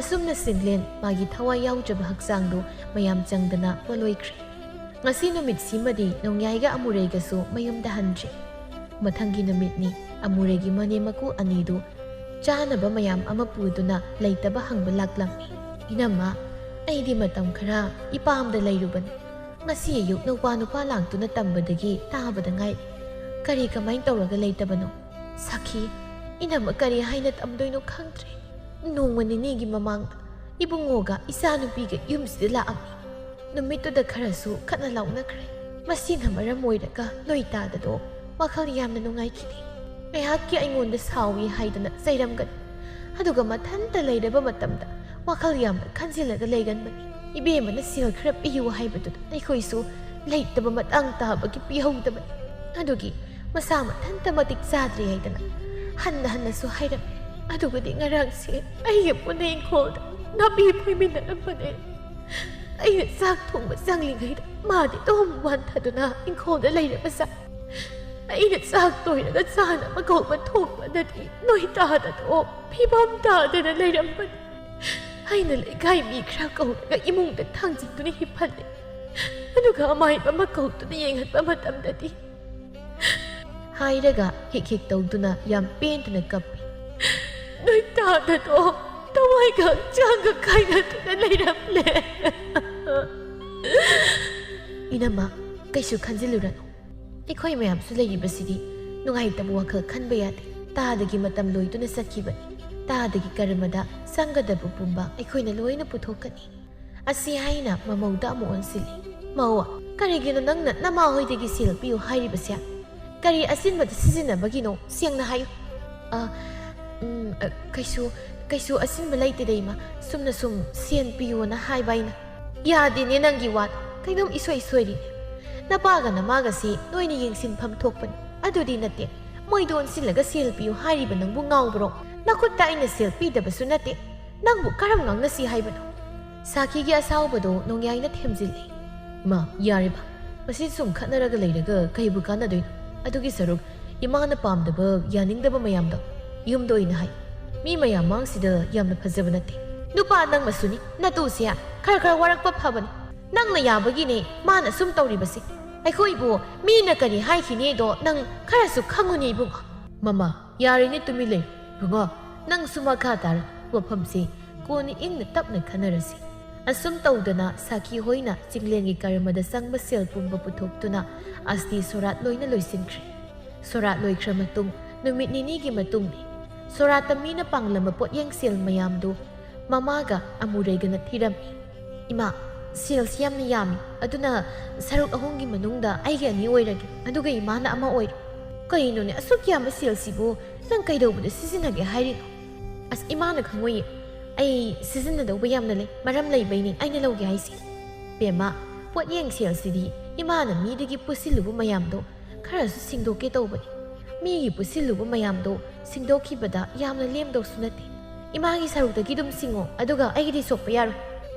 ꯑꯁꯨꯝꯅ ꯁꯤꯟꯂꯦꯟ ꯃꯥꯒꯤ ꯊꯋꯥꯏ ꯌꯥꯎꯗ꯭ꯔꯕ ꯍꯛꯆꯥꯡꯗꯨ ꯃꯌꯥꯝ ꯆꯪꯗꯅ ꯄꯣꯂꯣꯏꯈ꯭ꯔꯦ꯫ ꯉꯁꯤ ꯅꯨꯃꯤꯠꯁꯤꯃꯗꯤ ꯅꯣꯡꯌꯥꯏꯒ ꯑꯃꯨꯔꯩꯒꯁꯨ ꯃꯌꯨꯝꯗ ꯍꯟꯗ꯭ꯔꯤ꯫ ꯃꯊꯪꯒꯤ ꯅꯨꯃꯤꯠꯅꯤ꯫ ꯑꯃꯨꯔꯩꯒꯤ ꯃꯅꯦꯝ ꯃꯀꯨ ꯑꯅꯤꯗꯨ ꯆꯥꯅꯕ ꯃꯌꯥꯝ ꯑꯃ ꯄꯨꯗꯨꯅ ꯂꯩꯇꯕ ꯍꯪꯕ ꯂꯥꯛꯂꯝꯃꯤ꯫ "ꯏꯅꯝꯃ, ꯑꯩꯗꯤ ꯃꯇꯝ ꯈꯔ ꯏꯄꯥꯝꯗ ꯂꯩꯔꯨꯕꯅꯤ꯫ ꯉꯁꯤ ꯑꯌꯨꯛ ꯅꯧꯄꯥ ꯅꯨꯄꯥ ꯂꯥꯛꯇꯨꯅ ꯇꯝꯕꯗꯒꯤ ꯇꯥꯕꯗ ꯉꯥꯏꯔꯤ꯫ ꯀꯔꯤ ꯀꯃꯥꯏ ꯇꯧꯔꯒ ꯂꯩꯇꯕꯅꯣ?" "ꯁꯈꯤ, ꯏꯅꯝꯃ ꯀꯔꯤ ꯍꯥꯏꯅ ꯇꯝꯗꯣꯏꯅꯣ ꯈꯪꯗ꯭ꯔꯦ꯫ ꯅꯣꯡꯃ ꯅꯤꯅꯤꯒꯤ ꯃꯃꯥꯡꯗ ꯏꯕꯨꯡꯉꯣꯒ ꯏꯆꯥꯅꯨꯄꯤꯒ ꯌꯨꯝꯁꯤꯗ ꯂꯥꯛꯑꯝꯃꯤ꯫ ꯅꯨꯃꯤꯠꯇꯨꯗ ꯈꯔꯁꯨ ꯈꯠꯅ ꯂꯥꯎꯅꯈ꯭ꯔꯦ꯫ ꯃꯁꯤꯅ ꯃꯔꯝ ꯑꯣꯏꯔꯒ ꯅꯣꯏ ꯇꯥꯗꯗꯣ ꯋꯥꯈꯜ ꯌꯥꯝꯅ ꯅꯨꯡꯉꯥꯏꯈꯤꯗꯦ꯫ ꯉꯥꯏꯍꯥꯛꯀꯤ ꯑꯩꯉꯣꯟꯗ ꯁꯥꯎꯏ ꯍꯥꯏꯗꯅ ꯆꯩꯔꯝꯒꯅꯤ꯫ ꯑꯗꯨꯒ ꯃꯊꯟꯇ ꯂꯩꯔꯕ ꯃꯇꯝꯗ ꯋꯥꯈꯜ ꯌꯥꯝꯅ ꯈꯟꯖꯤꯜꯂꯒ ꯂꯩꯒꯟꯕꯅꯤ꯫ ꯏꯕꯦꯝꯃꯅ ꯁꯦꯜ ꯈꯔ ꯄꯤꯌꯨ ꯍꯥꯏꯕꯗꯨꯗ ꯑꯩꯈꯣꯏꯁꯨ ꯂꯩꯇꯕ ꯃꯇꯥꯡ ꯇꯥꯕꯒꯤ ꯄꯤꯍꯧꯗꯕꯅꯤ꯫ ꯑꯗꯨꯒꯤ ꯃꯁꯥ ꯃꯊꯟꯇ ꯃꯇꯤꯛ ꯆꯥꯗ꯭ꯔꯦ ꯍꯥꯏꯗꯅ ꯍꯟꯅ ꯍꯟꯅꯁꯨ ꯍꯥꯏꯔꯝꯃꯤ꯫ ꯑꯗꯨꯒꯗꯤ ꯉꯔꯥꯡꯁꯦ ꯑꯩꯒ ꯄꯨꯟꯅ ꯏꯪꯈꯣꯜꯗ ꯅꯥꯄꯤ ꯐꯣꯏꯃꯤꯟꯅꯔꯝꯕꯅꯦ꯫ ꯑꯩꯅ ꯆꯥꯛ ꯊꯣꯡꯕ ꯆꯪꯂꯤꯉꯩꯗ ꯃꯥꯗꯤ ꯑꯗꯨꯝ ꯋꯥꯟꯊꯗꯨꯅ ꯏꯪꯈꯣꯜꯗ ꯂꯩꯔꯕꯖꯥꯠ꯫ ꯑꯩꯅ ꯆꯥꯛ ꯇꯣꯏꯔꯒ ꯆꯥꯅꯕ ꯀꯧꯕ ꯊꯣꯛꯄꯗꯗꯤ ꯅꯣꯏ ꯇꯥꯗꯗꯣ ꯐꯤꯕꯝ ꯇꯥꯗꯅ ꯂꯩꯔꯝꯕꯅꯤ꯫ ꯑꯩꯅ ꯂꯩꯀꯥꯏ ꯃꯤ ꯈꯔ ꯀꯧꯔꯒ ꯏꯃꯨꯡꯗ ꯊꯥꯡꯖꯤꯟꯗꯨꯅ ꯍꯤꯞꯍꯜꯂꯦ꯫ ꯑꯗꯨꯒ ꯑꯃꯥꯏꯕ ꯑꯃ ꯀꯧꯗꯨꯅ ꯌꯦꯡꯍꯟꯕ ꯃꯇꯝꯗꯗꯤ" ꯍꯥꯏꯔꯒ ꯍꯤꯛ ꯍꯤꯛ ꯇꯧꯗꯨꯅ ꯌꯥꯝ ꯄꯦꯟꯗꯨꯅ ꯀꯞꯄꯤ꯫ "ꯅꯣꯏ ꯇꯥꯗꯗꯣ ꯊꯋꯥꯏꯒ ꯍꯛꯆꯥꯡꯒ ꯀꯥꯏꯅꯗꯨꯅ ꯂꯩꯔꯝꯂꯦ꯫" "ꯏꯅꯝꯃ, ꯀꯩꯁꯨ ꯈꯟꯖꯤꯜꯂꯨꯔꯅꯨ꯫ ꯑꯩꯈꯣꯏ ꯃꯌꯥꯝꯁꯨ ꯂꯩꯔꯤꯕꯁꯤꯗꯤ ꯅꯨꯡꯉꯥꯏꯇꯕ ꯋꯥꯈꯜ ꯈꯟꯕ ꯌꯥꯗꯦ꯫ ꯇꯥꯗꯒꯤ ꯃꯇꯝ ꯂꯣꯏꯗꯨꯅ ꯆꯠꯈꯤꯕꯅꯤ꯫ ꯇꯥꯗꯒꯤ ꯀꯔꯃꯗ ꯆꯪꯒꯗꯕ ꯄꯨꯝꯕ ꯑꯩꯈꯣꯏꯅ ꯂꯣꯏꯅ ꯄꯨꯊꯣꯛꯀꯅꯤ꯫ ꯑꯁꯤ ꯍꯥꯏꯅ ꯃꯃꯧꯗ ꯑꯃꯨꯛ ꯑꯣꯟꯁꯤꯜꯂꯤ꯫ "ꯃꯧ, ꯀꯔꯤꯒꯤꯅꯣ ꯅꯪꯅ ꯅꯃꯥ ꯍꯣꯏꯗꯒꯤ ꯁꯦꯜ ꯄꯤꯌꯨ ꯍꯥꯏꯔꯤꯕꯁꯦ? ꯀꯔꯤ ꯑꯆꯤꯟꯕꯗ ꯁꯤꯖꯤꯟꯅꯕꯒꯤꯅꯣ? ꯁꯦꯡꯅ ꯍꯥꯏꯌꯨ꯫" "ꯑ, "ꯎꯝ, ꯑ, ꯀꯩꯁꯨ, ꯀꯩꯁꯨ ꯑꯁꯤꯟꯕ ꯂꯩꯇꯦꯗ, ꯏꯃꯥ꯫ ꯁꯨꯝꯅ ꯁꯨꯝ ꯁꯦꯟ ꯄꯤꯌꯣꯅ ꯍꯥꯏꯕ ꯑꯩꯅ꯫" "ꯌꯥꯗꯦꯅꯦ ꯅꯪꯒꯤ ꯋꯥꯗꯣ꯫ ꯀꯩꯅꯣꯝ ꯏꯁꯣꯏ ꯁꯣꯏꯔꯤꯅꯦ꯫ ꯅꯄꯥꯒ ꯅꯃꯥꯒꯁꯤ ꯅꯣꯏꯅ ꯌꯦꯡꯁꯤꯟꯐꯝ ꯊꯣꯛꯄꯅꯤ꯫ ꯑꯗꯨꯗꯤ ꯅꯠꯇꯦ꯫ ꯃꯣꯏꯗ ꯑꯣꯟꯁꯤꯜꯂꯒ ꯁꯦꯜ ꯄꯤꯌꯨ ꯍꯥꯏꯔꯤꯕ ꯅꯪꯕꯨ ꯉꯥꯎꯕ꯭ꯔꯣ? ꯅꯈꯨꯠꯇ ꯑꯩꯅ ꯁꯦꯜ ꯄꯤꯗꯕꯁꯨ ꯅꯠꯇꯦ꯫ ꯅꯪꯕꯨ ꯀꯔꯝ ꯉꯥꯡꯅꯁꯤ ꯍꯥꯏꯕꯅꯣ?" ꯁꯥꯈꯤꯒꯤ ꯑꯁꯥꯎꯕꯗꯣ ꯅꯣꯡꯌꯥꯏꯅ ꯊꯦꯝꯖꯤꯜꯂꯤ꯫ "ꯏꯃꯥ, ꯌꯥꯔꯦꯕ꯫ ꯃꯁꯤ ꯁꯨꯝ ꯈꯠꯅꯔꯒ ꯂꯩꯔꯒ ꯀꯩꯕꯨ ꯀꯥꯟꯅꯗꯣꯏꯅꯣ? ꯑꯗꯨꯒꯤ ꯁꯔꯨꯛ ꯏꯃꯥꯅ ꯄꯥꯝꯗꯕ, ꯌꯥꯅꯤꯡꯗꯕ ꯃꯌꯥꯝꯗꯣ ꯌꯨꯝꯗ ꯑꯣꯏꯅ ꯍꯥꯏ꯫ ꯃꯤ ꯃꯌꯥꯝ ꯃꯥꯡꯁꯤꯗ ꯌꯥꯝꯅ ꯐꯖꯕ ꯅꯠꯇꯦ꯫ ꯅꯨꯄꯥ ꯅꯪ ꯃꯁꯨꯅꯤ, ꯅꯇꯨꯁꯦ ꯈꯔ ꯈꯔ ꯋꯥꯔꯛꯄ ꯐꯕꯅꯤ꯫ ꯅꯪꯅ ꯌꯥꯕꯒꯤꯅꯦ ꯃꯥꯅ ꯁꯨꯝ ꯇꯧꯔꯤꯕꯁꯦ꯫ ꯑꯩꯈꯣꯏꯕꯨ ꯃꯤꯅ ꯀꯔꯤ ꯍꯥꯏꯈꯤꯅꯤꯗꯣ ꯅꯪ ꯈꯔꯁꯨ ꯈꯪꯉꯨꯅꯦ ꯏꯕꯨꯡꯉꯣ꯫" "ꯃꯃꯥ, ꯌꯥꯔꯦꯅꯦ, ꯇꯨꯃꯤꯟ ꯂꯩ꯫ ꯏꯕꯨꯡꯉꯣ, ꯅꯪꯁꯨ ꯃꯈꯥ ꯇꯥꯔ ꯋꯥꯐꯝꯁꯤ ꯀꯣꯟꯅ ꯏꯪꯅ ꯇꯞꯅ ꯈꯟꯅꯔꯁꯤ꯫" ꯑꯁꯨꯝ ꯇꯧꯗꯅ ꯁꯥꯈꯤ ꯍꯣꯏꯅ ꯆꯤꯡꯂꯦꯟꯒꯤ ꯀꯔꯃꯗ ꯆꯪꯕ ꯁꯦꯜ ꯄꯨꯝꯕ ꯄꯨꯊꯣꯛꯇꯨꯅ ꯑꯁꯇꯤ ꯁꯣꯔꯥꯠ ꯂꯣꯏꯅ ꯂꯣꯏꯁꯤꯟꯈ꯭ꯔꯦ꯫ ꯁꯣꯔꯥꯠ ꯂꯣꯏꯈ꯭ꯔ ꯃꯇꯨꯡ ꯅꯨꯃꯤꯠ ꯅꯤꯅꯤꯒꯤ ꯃꯇꯨꯡꯅꯤ꯫ ꯁꯣꯔꯥꯠꯇ ꯃꯤꯅ ꯄꯥꯡꯂꯝꯕ ꯄꯣꯠꯌꯦꯡ ꯁꯦꯜ ꯃꯌꯥꯝꯗꯨ ꯃꯃꯥꯒ ꯑꯃꯨꯔꯩꯒꯅ ꯊꯤꯔꯝꯃꯤ꯫ "ꯏꯃꯥ, ꯁꯦꯜꯁꯤ ꯌꯥꯝꯅ ꯌꯥꯝꯃꯤ, ꯑꯗꯨꯅ ꯁꯔꯨꯛ ꯑꯍꯨꯝꯒꯤ ꯃꯅꯨꯡꯗ ꯑꯩꯒꯤ ꯑꯅꯤ ꯑꯣꯏꯔꯒꯦ, ꯑꯗꯨꯒ ꯏꯃꯥꯅ ꯑꯃ ꯑꯣꯏꯔꯦ꯫" "ꯀꯩꯅꯣꯅꯦ, ꯑꯁꯨꯛ ꯌꯥꯝꯕ ꯁꯦꯜꯁꯤꯕꯨ ꯅꯪ ꯀꯩꯗꯧꯕꯗ ꯁꯤꯖꯤꯟꯅꯒꯦ ꯍꯥꯏꯔꯤꯅꯣ?" "ꯑꯁ, ꯏꯃꯥꯅ ꯈꯪꯉꯣꯏꯌꯦ꯫ ꯑꯩ ꯁꯤꯖꯤꯟꯅꯗꯧꯕ ꯌꯥꯝꯅ ꯂꯩ, ꯃꯔꯝ ꯂꯩꯕꯩꯅꯦ ꯑꯩꯅ ꯂꯧꯒꯦ ꯍꯥꯏꯁꯦ꯫" "ꯕꯦꯝꯃ, ꯄꯣꯠꯌꯦꯡ ꯁꯦꯜꯁꯤꯗꯤ ꯏꯃꯥꯅ ꯃꯤꯗꯒꯤ ꯄꯨꯁꯤꯜꯂꯨꯕ ꯃꯌꯥꯝꯗꯣ ꯈꯔꯁꯨ ꯁꯤꯡꯗꯣꯛꯀꯦ ꯇꯧꯕꯅꯤ꯫ ꯃꯤꯒꯤ ꯄꯨꯁꯤꯜꯂꯨꯕ ꯃꯌꯥꯝꯗꯣ ꯁꯤꯡꯗꯣꯛꯈꯤꯕꯗ ꯌꯥꯝꯅ ꯂꯦꯝꯗꯧꯁꯨ ꯅꯠꯇꯦ꯫ ꯏꯃꯥꯒꯤ ꯁꯔꯨꯛꯇꯒꯤ ꯑꯗꯨꯝ ꯁꯤꯡꯉꯣ, ꯑꯗꯨꯒ ꯑꯩꯒꯤꯗꯤ ꯁꯣꯛꯄ ꯌꯥꯔꯣꯏ꯫"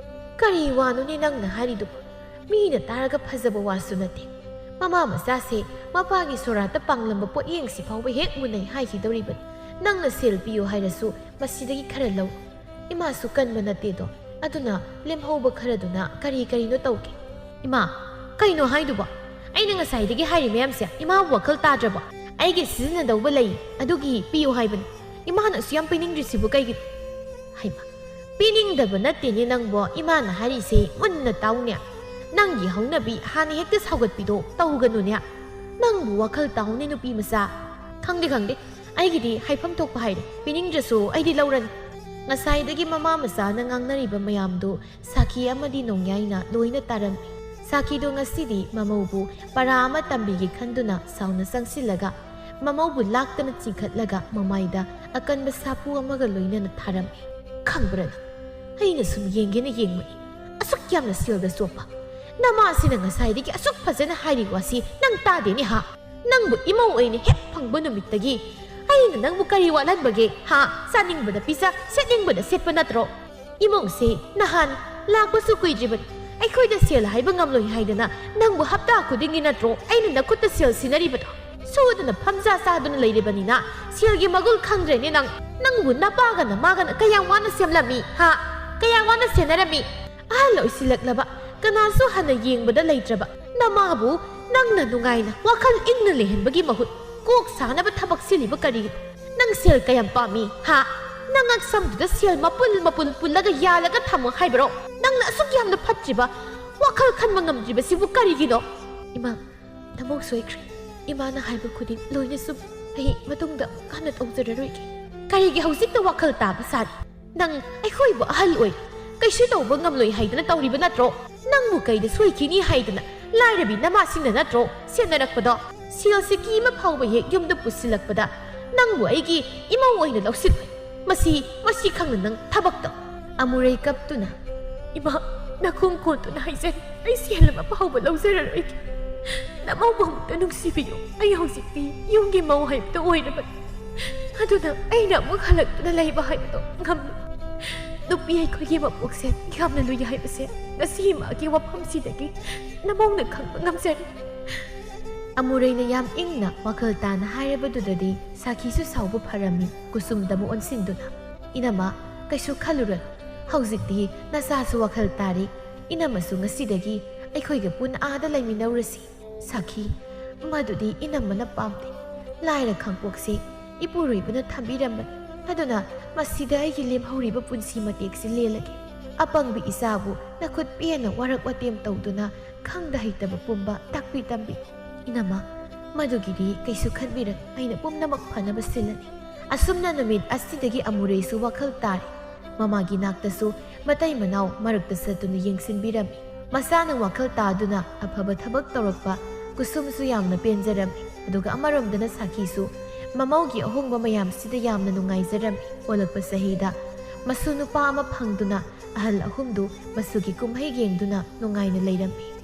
"ꯀꯔꯤ ꯋꯥꯅꯣꯅꯦ ꯅꯪꯅ ꯍꯥꯏꯔꯤꯗꯨꯕꯨ? ꯃꯤꯅ ꯇꯥꯔꯒ ꯐꯖꯕ ꯋꯥꯁꯨ ꯅꯠꯇꯦ꯫ ꯃꯃꯥ ꯃꯆꯥꯁꯦ ꯃꯄꯥꯒꯤ ꯁꯣꯔꯥꯠꯇ ꯄꯥꯡꯂꯝꯕ ꯄꯣꯠꯌꯦꯡꯁꯤ ꯐꯥꯎꯕ ꯍꯦꯛ ꯃꯨꯟꯅꯩ ꯍꯥꯏꯈꯤꯗꯧꯔꯤꯕꯅꯤ꯫ ꯅꯪꯅ ꯁꯦꯜ ꯄꯤꯌꯨ ꯍꯥꯏꯔꯁꯨ ꯃꯁꯤꯗꯒꯤ ꯈꯔ ꯂꯧ꯫ ꯏꯃꯥꯁꯨ ꯀꯟꯕ ꯅꯠꯇꯦꯗꯣ, ꯑꯗꯨꯅ ꯂꯦꯝꯍꯧꯕ ꯈꯔꯗꯨꯅ ꯀꯔꯤ ꯀꯔꯤꯅꯣ ꯇꯧꯒꯦ꯫" "ꯏꯃꯥ, ꯀꯩꯅꯣ ꯍꯥꯏꯗꯨꯕꯣ? ꯑꯩꯅ ꯉꯁꯥꯏꯗꯒꯤ ꯍꯥꯏꯔꯤ ꯃꯌꯥꯝꯁꯦ ꯏꯃꯥꯕꯨ ꯋꯥꯈꯜ ꯇꯥꯗ꯭ꯔꯕꯣ? ꯑꯩꯒꯤ ꯁꯤꯖꯤꯟꯅꯗꯧꯕ ꯂꯩ, ꯑꯗꯨꯒꯤ ꯄꯤꯌꯨ ꯍꯥꯏꯕꯅꯤ꯫ ꯏꯃꯥꯅ ꯑꯁꯨ ꯌꯥꯝ ꯄꯤꯅꯤꯡꯗ꯭ꯔꯤꯁꯤꯕꯨ ꯀꯩꯒꯤꯅꯣ?" "ꯍꯩꯃꯥ, ꯄꯤꯅꯤꯡꯗꯕ ꯅꯠꯇꯦꯅꯦ ꯅꯪꯕꯣ, ꯏꯃꯥꯅ ꯍꯥꯏꯔꯤꯁꯦ ꯃꯨꯟꯅ ꯇꯥꯎꯅꯦ꯫ ꯅꯪꯒꯤ ꯍꯧꯅꯕꯤ ꯍꯥꯟꯅ ꯍꯦꯛꯇ ꯁꯥꯎꯒꯠꯄꯤꯗꯣ ꯇꯧꯒꯅꯨꯅꯦ꯫ ꯅꯪꯕꯨ ꯋꯥꯈꯜ ꯇꯥꯎꯅꯦ ꯅꯨꯄꯤ ꯃꯆꯥ꯫" "ꯈꯪꯗꯦ, ꯈꯪꯗꯦ꯫ ꯑꯩꯒꯤꯗꯤ ꯍꯥꯏꯐꯝ ꯊꯣꯛꯄ ꯍꯥꯏꯔꯦ꯫ ꯄꯤꯅꯤꯡꯗ꯭ꯔꯁꯨ ꯑꯩꯗꯤ ꯂꯧꯔꯅꯤ꯫" ꯉꯁꯥꯏꯗꯒꯤ ꯃꯃꯥ ꯃꯆꯥꯅ ꯉꯥꯡꯅꯔꯤꯕ ꯃꯌꯥꯝꯗꯨ ꯁꯥꯈꯤ ꯑꯃꯗꯤ ꯅꯣꯡꯌꯥꯏꯅ ꯂꯣꯏꯅ ꯇꯥꯔꯝꯃꯤ꯫ ꯁꯥꯈꯤꯗꯣ ꯉꯁꯤꯗꯤ ꯃꯃꯧꯕꯨ ꯄꯔꯥ ꯑꯃ ꯇꯝꯕꯤꯒꯦ ꯈꯟꯗꯨꯅ ꯁꯥꯎꯅ ꯆꯪꯁꯤꯜꯂꯒ ꯃꯃꯧꯕꯨ ꯂꯥꯛꯇꯅ ꯆꯤꯡꯈꯠꯂꯒ ꯃꯃꯥꯏꯗ ꯑꯀꯟꯕ ꯁꯥꯐꯨ ꯑꯃꯒ ꯂꯣꯏꯅꯅ ꯊꯥꯔꯝꯃꯤ꯫ "ꯈꯪꯕ꯭ꯔꯥ ꯅꯪ? ꯑꯩꯅ ꯁꯨꯝ ꯌꯦꯡꯒꯦꯅ ꯌꯦꯡꯕꯅꯤ꯫ ꯑꯁꯨꯛ ꯌꯥꯝꯅ ꯁꯦꯜꯗ ꯆꯣꯞꯄ ꯅꯃꯥꯁꯤꯅ ꯉꯁꯥꯏꯗꯒꯤ ꯑꯁꯨꯛ ꯐꯖꯅ ꯍꯥꯏꯔꯤ ꯋꯥꯁꯤ ꯅꯪ ꯇꯥꯗꯦꯅꯦ ꯍꯥ? ꯅꯪꯕꯨ ꯏꯃꯧ ꯑꯣꯏꯅ ꯍꯦꯛ ꯐꯪꯕ ꯅꯨꯃꯤꯠꯇꯒꯤ ꯑꯩꯅ ꯅꯪꯕꯨ ꯀꯔꯤ ꯋꯥꯠꯍꯟꯕꯒꯦ ꯍꯥ? ꯆꯥꯅꯤꯡꯕꯗ ꯄꯤꯖ, ꯁꯦꯠꯅꯤꯡꯕꯗ ꯁꯦꯠꯄ ꯅꯠꯇ꯭ꯔꯣ? ꯏꯃꯧꯁꯦ ꯅꯍꯥꯟ ꯂꯥꯛꯄꯁꯨ ꯀꯨꯏꯗ꯭ꯔꯤꯕꯅꯤ꯫ ꯑꯩꯈꯣꯏꯗ ꯁꯦꯜ ꯍꯥꯏꯕ ꯉꯝꯂꯣꯏ ꯍꯥꯏꯗꯅ ꯅꯪꯕꯨ ꯍꯞꯇꯥ ꯈꯨꯗꯤꯡꯒꯤ ꯅꯠꯇ꯭ꯔꯣ ꯑꯩꯅ ꯅꯈꯨꯠꯇ ꯁꯦꯜ ꯁꯤꯟꯅꯔꯤꯕꯗꯣ? ꯁꯨꯗꯅ ꯐꯝꯖꯥ ꯆꯥꯗꯨꯅ ꯂꯩꯔꯤꯕꯅꯤꯅ ꯁꯦꯜꯒꯤ ꯃꯒꯨꯜ ꯈꯪꯗ꯭ꯔꯦꯅꯦ ꯅꯪ꯫ ꯅꯪꯕꯨ ꯅꯄꯥꯒ ꯅꯃꯥꯒꯅ ꯀꯌꯥꯝ ꯋꯥꯅ ꯁꯦꯝꯂꯝꯃꯤ ꯍꯥ? ꯀꯌꯥꯝ ꯋꯥꯅ ꯁꯦꯟꯅꯔꯝꯃꯤ? ꯑꯍꯜ ꯑꯣꯏꯁꯤꯜꯂꯛꯂꯕ ꯀꯅꯥꯁꯨ ꯍꯟꯅ ꯌꯦꯡꯕꯗ ꯂꯩꯇ꯭ꯔꯕ ꯅꯃꯥꯕꯨ ꯅꯪꯅ ꯅꯨꯡꯉꯥꯏꯅ ꯋꯥꯈꯜ ꯏꯪꯅ ꯂꯩꯍꯟꯕꯒꯤ ꯃꯍꯨꯠ ꯀꯣꯛ ꯁꯥꯅꯕ ꯊꯕꯛ ꯁꯤꯜꯂꯤꯕ ꯀꯔꯤꯒꯤꯅꯣ? ꯅꯪ ꯁꯦꯜ ꯀꯌꯥꯝ ꯄꯥꯝꯃꯤ ꯍꯥ? ꯅꯪ ꯉꯛꯁꯝꯗꯨꯗ ꯁꯦꯜ ꯃꯄꯨꯜ ꯃꯄꯨꯜ ꯄꯨꯜꯂꯒ ꯌꯥꯜꯂꯒ ꯊꯝꯃꯣ ꯍꯥꯏꯕ꯭ꯔꯣ? ꯅꯪꯅ ꯑꯁꯨꯛ ꯌꯥꯝꯅ ꯐꯠꯇ꯭ꯔꯤꯕ ꯋꯥꯈꯜ ꯈꯟꯕ ꯉꯝꯗ꯭ꯔꯤꯕꯁꯤꯕꯨ ꯀꯔꯤꯒꯤꯅꯣ? ꯏꯃꯥ, ꯅꯃꯧ ꯁꯣꯏꯈ꯭ꯔꯦ꯫ ꯏꯃꯥꯅ ꯍꯥꯏꯕ ꯈꯨꯗꯤꯡ ꯂꯣꯏꯅ ꯆꯨꯝꯃꯤ꯫ ꯑꯩ ꯃꯇꯨꯡꯗ ꯍꯟꯅ ꯇꯧꯖꯔꯔꯣꯏꯒꯦ꯫ ꯀꯔꯤꯒꯤ ꯍꯧꯖꯤꯛꯇ ꯋꯥꯈꯜ ꯇꯥꯕ ꯁꯥꯔꯤ? ꯅꯪ ꯑꯩꯈꯣꯏꯕꯨ ꯑꯍꯜ ꯑꯣꯏ, ꯀꯩꯁꯨ ꯇꯧꯕ ꯉꯝꯂꯣꯏ ꯍꯥꯏꯗꯅ ꯇꯧꯔꯤꯕ ꯅꯠꯇ꯭ꯔꯣ? ꯅꯪꯕꯨ ꯀꯩꯗ ꯁꯣꯏꯈꯤꯅꯤ ꯍꯥꯏꯗꯅ ꯂꯥꯏꯔꯕꯤ ꯅꯃꯥꯁꯤꯡꯅ ꯅꯠꯇ꯭ꯔꯣ ꯁꯦꯟꯅꯔꯛꯄꯗꯣ? ꯁꯦꯜ ꯁꯤꯀꯤ ꯑꯃ ꯐꯥꯎꯕ ꯍꯦꯛ ꯌꯨꯝꯗ ꯄꯨꯁꯤꯜꯂꯛꯄꯗ ꯅꯪꯕꯨ ꯑꯩꯒꯤ ꯏꯃꯧ ꯑꯣꯏꯅ ꯂꯧꯁꯤꯜꯂꯣꯏ꯫ ꯃꯁꯤ, ꯃꯁꯤ ꯈꯪꯅ ꯅꯪ ꯊꯕꯛ ꯇꯧ꯫ ꯑꯃꯨꯔꯩ ꯀꯞꯇꯨꯅ, "ꯏꯃꯥ, ꯅꯈꯣꯡ ꯀꯣꯟꯗꯨꯅ ꯍꯥꯏꯖꯔꯤ, ꯑꯩ ꯁꯦꯜ ꯑꯃ ꯐꯥꯎꯕ ꯂꯧꯖꯔꯔꯣꯏꯒꯦ꯫ ꯅꯃꯧꯕꯨ ꯑꯃꯨꯛꯇ ꯅꯨꯡꯁꯤꯕꯤꯌꯨ꯫ ꯑꯩ ꯍꯧꯖꯤꯛꯇꯤ ꯌꯨꯝꯒꯤ ꯃꯧ ꯍꯥꯏꯕꯗꯨ ꯑꯣꯏꯔꯕꯅꯤ꯫ ꯑꯗꯨꯅ ꯑꯩꯅ ꯑꯃꯨꯛ ꯍꯜꯂꯛꯇꯨꯅ ꯂꯩꯕ ꯍꯥꯏꯕꯗꯣ ꯉꯝꯂꯣꯏ꯫ ꯅꯨꯄꯤ ꯑꯩꯈꯣꯏꯒꯤ ꯃꯄꯣꯛꯁꯦ ꯌꯥꯝꯅ ꯂꯨꯏ ꯍꯥꯏꯕꯁꯦ ꯉꯁꯤ ꯏꯃꯥꯒꯤ ꯋꯥꯐꯝꯁꯤꯗꯒꯤ ꯅꯃꯧꯅ ꯈꯪꯕ ꯉꯝꯖꯔꯦ꯫" ꯑꯃꯨꯔꯩꯅ ꯌꯥꯝ ꯏꯪꯅ ꯋꯥꯈꯜ ꯇꯥꯅ ꯍꯥꯏꯔꯕꯗꯨꯗꯗꯤ ꯁꯥꯈꯤꯁꯨ ꯁꯥꯎꯕ ꯐꯔꯝꯃꯤ꯫ ꯀꯨꯁꯨꯝꯗ ꯑꯃꯨꯛ ꯑꯣꯟꯁꯤꯟꯗꯨꯅ, "ꯏꯅꯝꯃ, ꯀꯩꯁꯨ ꯈꯜꯂꯨꯔꯅꯨ꯫ ꯍꯧꯖꯤꯛꯇꯤ ꯅꯆꯥꯁꯨ ꯋꯥꯈꯜ ꯇꯥꯔꯦ꯫ ꯏꯅꯝꯃꯁꯨ ꯉꯁꯤꯗꯒꯤ ꯑꯩꯈꯣꯏꯒ ꯄꯨꯟꯅ ꯑꯥꯗ ꯂꯩꯃꯤꯟꯅꯧꯔꯁꯤ꯫" ꯁꯥꯈꯤ, ꯃꯗꯨꯗꯤ ꯏꯅꯝꯃꯅ ꯄꯥꯝꯗꯦ꯫ ꯂꯥꯏꯔ ꯈꯥꯡꯄꯣꯛꯁꯦ ꯏꯄꯨꯔꯣꯏꯕꯅ ꯊꯝꯕꯤꯔꯝꯕꯅꯤ꯫ ꯑꯗꯨꯅ ꯃꯁꯤꯗ ꯑꯩꯒꯤ ꯂꯦꯝꯍꯧꯔꯤꯕ ꯄꯨꯟꯁꯤ ꯃꯇꯦꯛꯁꯤ ꯂꯦꯜꯂꯒꯦ꯫ ꯑꯄꯪꯕꯤ ꯏꯆꯥꯕꯨ ꯅꯈꯨꯠ ꯄꯦꯟꯅ ꯋꯥꯔꯛ ꯋꯥꯇꯦꯝ ꯇꯧꯗꯨꯅ ꯈꯪꯗ ꯍꯩꯇꯕ ꯄꯨꯝꯕ ꯇꯥꯛꯄꯤ ꯇꯝꯕꯤ꯫ ꯏꯅꯝꯃ, ꯃꯗꯨꯒꯤꯗꯤ ꯀꯩꯁꯨ ꯈꯟꯕꯤꯔꯅꯨ, ꯑꯩꯅ ꯄꯨꯝꯅꯃꯛ ꯐꯅꯕ ꯁꯤꯜꯂꯅꯤ꯫ ꯑꯁꯨꯝꯅ ꯅꯨꯃꯤꯠ ꯑꯁꯤꯗꯒꯤ ꯑꯃꯨꯔꯩꯁꯨ ꯋꯥꯈꯜ ꯇꯥꯔꯦ꯫ ꯃꯃꯥꯒꯤ ꯅꯥꯛꯇꯁꯨ ꯃꯇꯩ ꯃꯅꯥꯎ ꯃꯔꯛꯇ ꯆꯠꯇꯨꯅ ꯌꯦꯡꯁꯤꯟꯕꯤꯔꯝꯃꯤ꯫ ꯃꯆꯥꯅ ꯋꯥꯈꯜ ꯇꯥꯗꯨꯅ ꯑꯐꯕ ꯊꯕꯛ ꯇꯧꯔꯛꯄ ꯀꯨꯁꯨꯝꯁꯨ ꯌꯥꯝꯅ ꯄꯦꯟꯖꯔꯝꯃꯤ꯫ ꯑꯗꯨꯒ ꯑꯃꯔꯣꯝꯗꯅ ꯁꯥꯈꯤꯁꯨ ꯃꯃꯧꯒꯤ ꯑꯍꯣꯡꯕ ꯃꯌꯥꯝꯁꯤꯗ ꯌꯥꯝꯅ ꯅꯨꯡꯉꯥꯏꯖꯔꯝꯃꯤ꯫ ꯑꯣꯜꯂꯛꯄ ꯆꯍꯤꯗ ꯃꯁꯨ ꯅꯨꯄꯥ ꯑꯃ ꯐꯪꯗꯨꯅ ꯑꯍꯜ ꯑꯍꯨꯝꯗꯨ ꯃꯁꯨꯒꯤ ꯀꯨꯝꯍꯩ ꯌꯦꯡꯗꯨꯅ ꯅꯨꯡꯉꯥꯏꯅ ꯂꯩꯔꯝꯃꯤ꯫